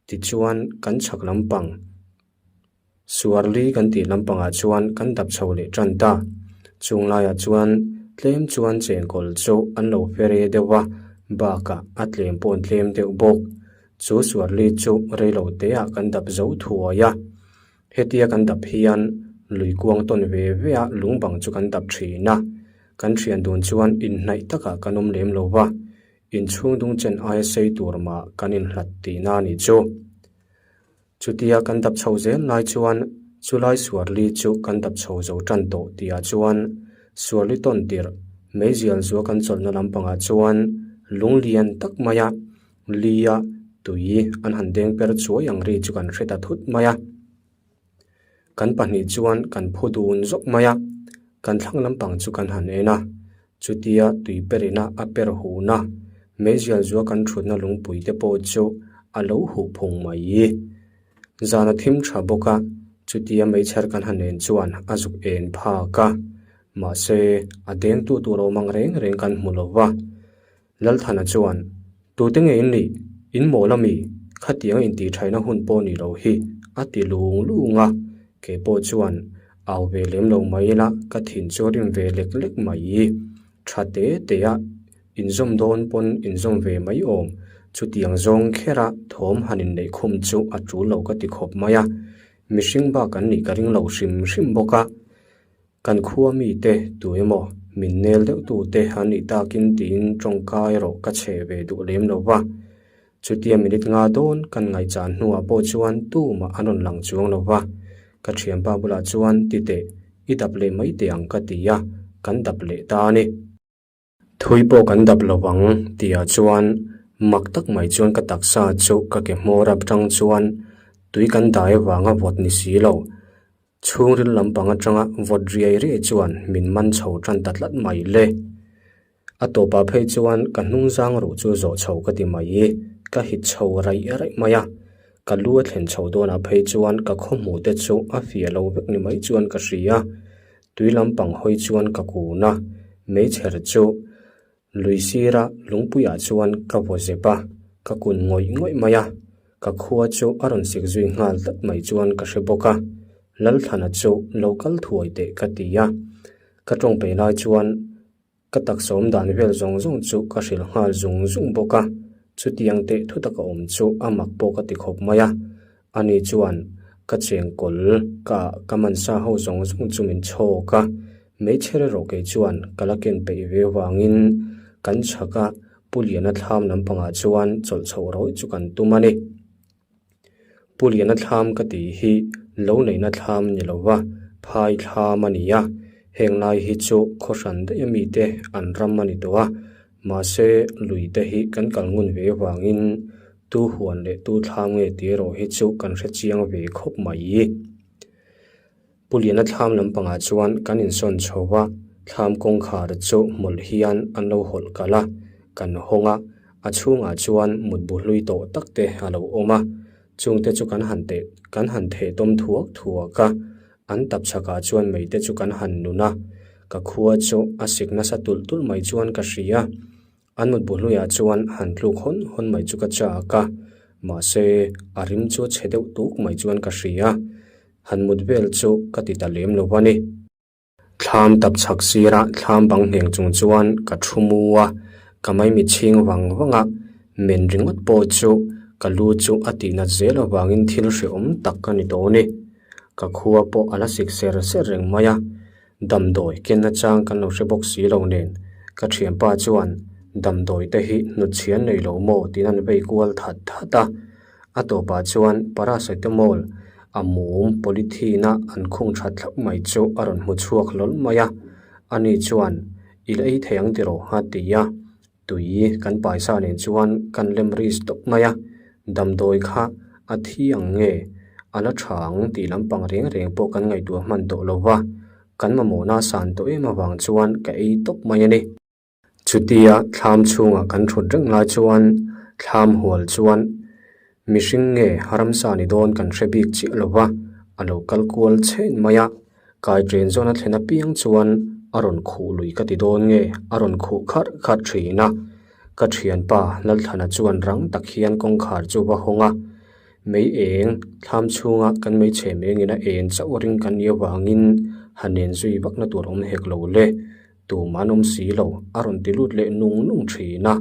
Tichuan kan chhak lampang Suarli kan tih lampangah chuan kan dap chho leh tan ta. Chung laiah chuan tlem chuan chengkawl chu an lo fere deuh a, bakah a tlem pawh an tlem deuh bawk. Chu suarli chu reilo teah kan dap zo thuai a. Hetia kan dap hian lui kuang tawn ve ve a lungbang chu kan dap thin a. Kan thian dun chuan inhnaih takah kan awm lem lo va, inchhung dung chen aia sei tur mah kan inhlat tihna a nih chu. Chutia kan dap chho zel lai chuan chulai suarli chu kan dap chho zo tan tawh tihah chuan suarli tawn tirh meizial zua kan chawlhna lampangah chuan lung lian tak maia lia tui an han deng per chuai ang ri chu kan hre ta thut mai a. Kan pahnih chuan kan phu dun zawk mai a. Kan thlang lampang chu kan han en a, chutia tui perina a per huhna, meizial zua kan thutna lungpui te pawh chu a lo huh phung mai. Zan a thim tha bawk a, chutia meichher kan han en chuan a zuk en phak a, mahse a dengtu tur awm ang reng reng kan hmu lo va. Lalthana chuan, Tute nge in nih? In mawl a mi? Khatiang intihṭhaihna hun pawh ni lo hi, a ti lung lung a. Kei pawh chuan, Au ve lem lo mai ila, ka thin chu a rim ve lek lek mai. Ṭha te te a, inzawm dawn pawn inzawm ve mai awm. Chutiang zawng khera thawm han inneih khum chu a ṭul lo ka ti khawp mai a. Mihring bak an nih ka ring lo hrim hrim bawk a. Kan khua mite tu emaw min nel deuh tute an nih takin tiin tawngka erawh ka chhe ve duh lem lo va. Chutia minute nga dawn kan ngaihchan hnuah pawh chuan tumah an rawn lang chuang lo va. Ka thianpa bulah chuan ti teh, i dap leh mai teh ang ka ti a, kan dap leh ta a ni. Thui pawh kan dap lo vang tihah chuan mak tak mai chuan ka taksa chu ka ke hmawr atang chuan tui kan dai avanga vawt ni si lo. Chhungril lampang atanga vawt riai riai chuan min man chho tan ta tlat mai le. A tawpah phei chuan ka hnung zang ruh chu zawh chho ka ti mai i ka hit chho raih raih mai a. Ka lu a thlen chho dawnah phei chuan ka khawhmuh te chu a fiah lo vek ni mai chuan ka hria. Tui lampang hawi chuan ka kun a, meichher chu lui sira lungpuiah chuan ka vaw zep a, ka kun ngawih ngawih mai a, ka khua chu a rawn sik zui nghal tlat mai chuan ka hre bawk a, Lalthlana chu lo kal thuai teh ka ti a, ka tawng peih lai chuan Ka taksa awm dan vel zawng zawng chu ka hrilh nghal zung zung bawk a, chutiang teh thu taka awm chu a mak pawh ka ti khawp mai a. Ani chuan ka chengkawl ka ka mansa ho zawng zawng chu min chhawk a, hmeichhe erawh kei chuan ka la ken peih ve vangin kan chhak a Pu Liana thlam lampangah chuan chawlh chhoh rawih chu kan tum a ni. Pu Liana thlam ka tih hi lo neihna thlam ni lova phai thlam a ni a, heng lai hi chu khaw hran daih ami te an ram a ni tawh a, mahse lui te hi kan kal ngun ve avangin tu huan leh tu thlam nge tih erawh hi chu kan hre chiang ve khawp mai. Pu Liana thlam lampangah chuan kan insawn chho a, thlam kawngkhar chu hmawlh hian an lo hawlh kalh a, kan hawng a, a chhungah chuan mutbu hlui tawh tak te a lo awm a, chungte chu kan han teh kan han theh tawm thuak thuak a, an tap chhakah chuan mei te chu kan han nun a, ka khua chu a sik nasa tulh tulh mai chuan ka hria. An mutbu hluiah chuan han tluk hawn hawn mai chu ka chak a, mahse a rim chu a chhe deuh tuk mai chuan ka hria. Han mut vel chu ka ti ta lem lo a ni. Thlam tap chhak sira thlam bang ngheng chung chuan ka thu mu a, ka maimi chhing vang vang a, men ringawt pawh chu ka lu chu a tihnat zel avangin thil hrehawm tak ka ni tawh a ni. Ka khua pawh a la sik ser ser reng mai a, Damdawi ken nachang kan lo hre bawk si lo nen, ka thianpa chuan damdawi te hi hnutchhian nei lo maw tiin an vei kual that that a. A tawpah chuan paracetamol a mum polythene a an khung that thlap mai chu a rawn hmu chhuak hlawl mai a. Ani chuan, I la ei thei ang tiraw? a ti a. Tui kan paisa nen chuan kan lem ri stawp mai a, damdawi kha a thi ang nge a la tha ang tih lampang reng reng pawh kan ngaihtuah hman tawh lo va, kan mamawhna a san tawh em avang chuan ka ei tawp mai a ni. Chutia thlam chhungah kan thut reng lai chuan thlam hual chuan mihring nge ramsa ni dawn kan hre bik chiah lo va, a lo kal kual chhen mai a. Kai chen zawn a thlen apiang chuan a rawn khuh lui ka ti dawn nge a rawn khuh kharh kharh thin a. Ka thianpa Lalthlana chuan rang tak hian kawngkhar chu va hawng a. Mei eng thlam chhunga kan hmeichhe mengin a en chauh ring kan nih avangin han en zui vakna tur awm hek lo le. Tum an awm si lo a rawn ti lut leh nung nung thin a.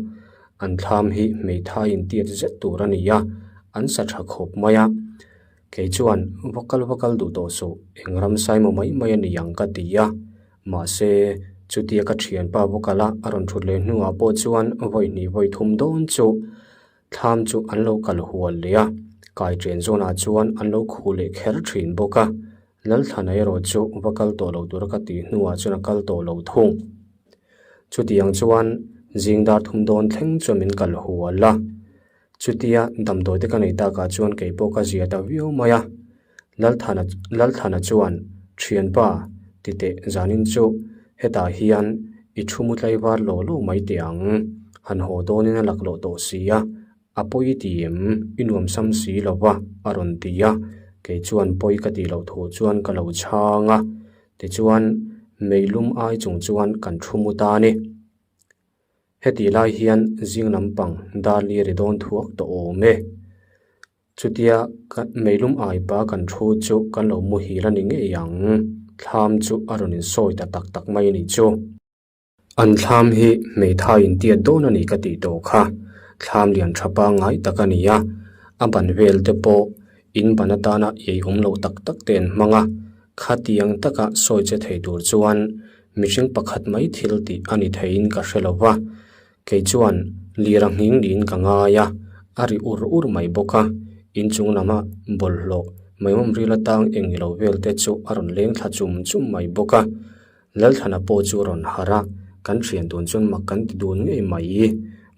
An thlam hi hmeithai intiat zet tur a ni a, an sa tha khawp mai a. Kei chuan va kal va kal duh tawh suh, eng ram saimo mai mai a ni ang ka ti a. Mahse, chutia ka thianpa va kal a, a rawn thut leh hnuah pawh chuan vawi hnih vawi thum dawn chu thlam chu an lo kal hual leh a, kai chen zawnah chuan an lo khuh leh kher thin bawk a. Lalthlana erawh chu va kal tawh lo tura ka tih hnuah chuan a kal tawh lo thung. Chutiang chuan zing dar thum dawn thleng chuan min kal hual a. Chutia damdawi te ka nei takah chuan kei pawh ka zia ta viau mai a. Lalthana Lalthana chuan, Thianpa, Titeh zanin chu hetah hian i thu mu tlaivar law law mai teh ang. Han haw dawnin a laklawh tawh si a, a pawi ti em? I nuam sam si lo va, a rawn ti a. Kei chuan pawi ka tih loh thu chuan ka lo chhang a. Tichuan, meilum ai chung chuan kan thu mu ta a ni. Hetih lai hian zing lampang dar li ri dawn thuak tawh awm e. Chutia meilum aipa kan thu chu kan lo muhil a ni ngei ang. Thlam chu a rawn insawi ta tak tak mai a nih chu. An thlam hi hmeithai intiat dawn a ni ka tih tawh kha. Thlam lian tha pangngai tak a ni a, a ban vel te pawh in ban atana ei awm loh tak tak te an hmang a. Khatiang taka sawi che thei tur chuan mihring pakhat mai thil tih a ni theiin ka hre lo va, kei chuan lir a nghing niin ka ngai a, a ri ur ur mai bawk a, inchung lama bawlhhlawh maimawm ril atang eng ilo vel te chu a rawn leng thla chum chum mai bawk a, Lalthlana pawh chu a rawn harh a, kan thian dun chuan mak kan ti dun ngei mai,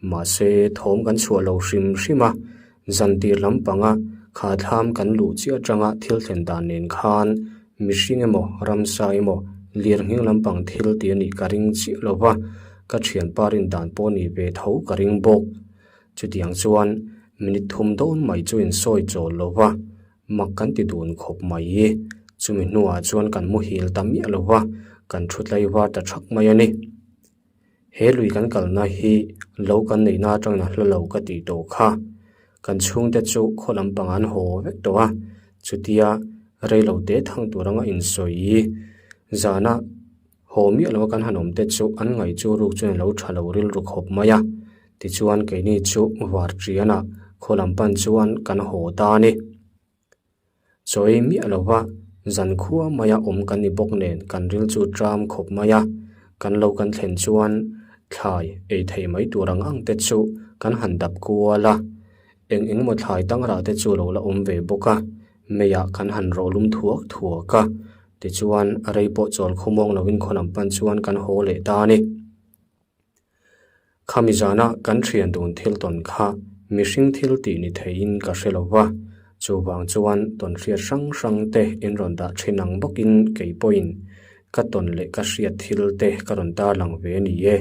mahse thawm kan chhuah lo hrim hrim a, Zantir lampanga kha thlam kan luh chiah atanga thil thlen dan nen khan mihring emaw ramsa emaw lirnghing lampang thil tih a nih ka ring chiah lo va, ka thianpa rin dan pawh a nih ve tho ka ring bawk. Chutiang chuan minute thum dawn mai chu insawi chawl lo va, mak kan ti dun khawp mai. Chumi hnuah chuan kan muhil ta miah lo va, kan thu tlaivar ta thak mai a ni. He lui kan kalna hi lo kan neihna atangin a hla lo ka tih tawh kha. Kan chhungte chu khaw lampang an haw vek tawh a, chutia reilo te thang tur anga insawi zana haw miah lova kan han awm te chu an ngaih chu ruk chuan a lo tha lo rilru khawp mai a. Tichuan keini chu Varṭianah khaw lam pan chuan kan haw ta a ni. Chawi miah lova zan khua maia awm kan ni bawk nen kan ril chu ṭam khawp mai a, kan lo kan thlen chuan thlai ei thei mai tur ang ang te chu kan han dap kual a, eng eng emaw thlai tangrah te chu lo la awm ve bawk a, meiah kan han rawh lum thuak thuak a, tichuan rei pawh chawl khawmuang lovin khaw lam pan chuan kan haw leh ta a ni. Khami zana kan thian dun thil tawn kha mihring thil tih ni theiin ka hre lo va, chuvang chuan tawn hriat hrang hrang te in rawn dah thin ang bawkin kei pawhin ka tawn leh ka hriat thil te ka rawn tarlang ve a ni e.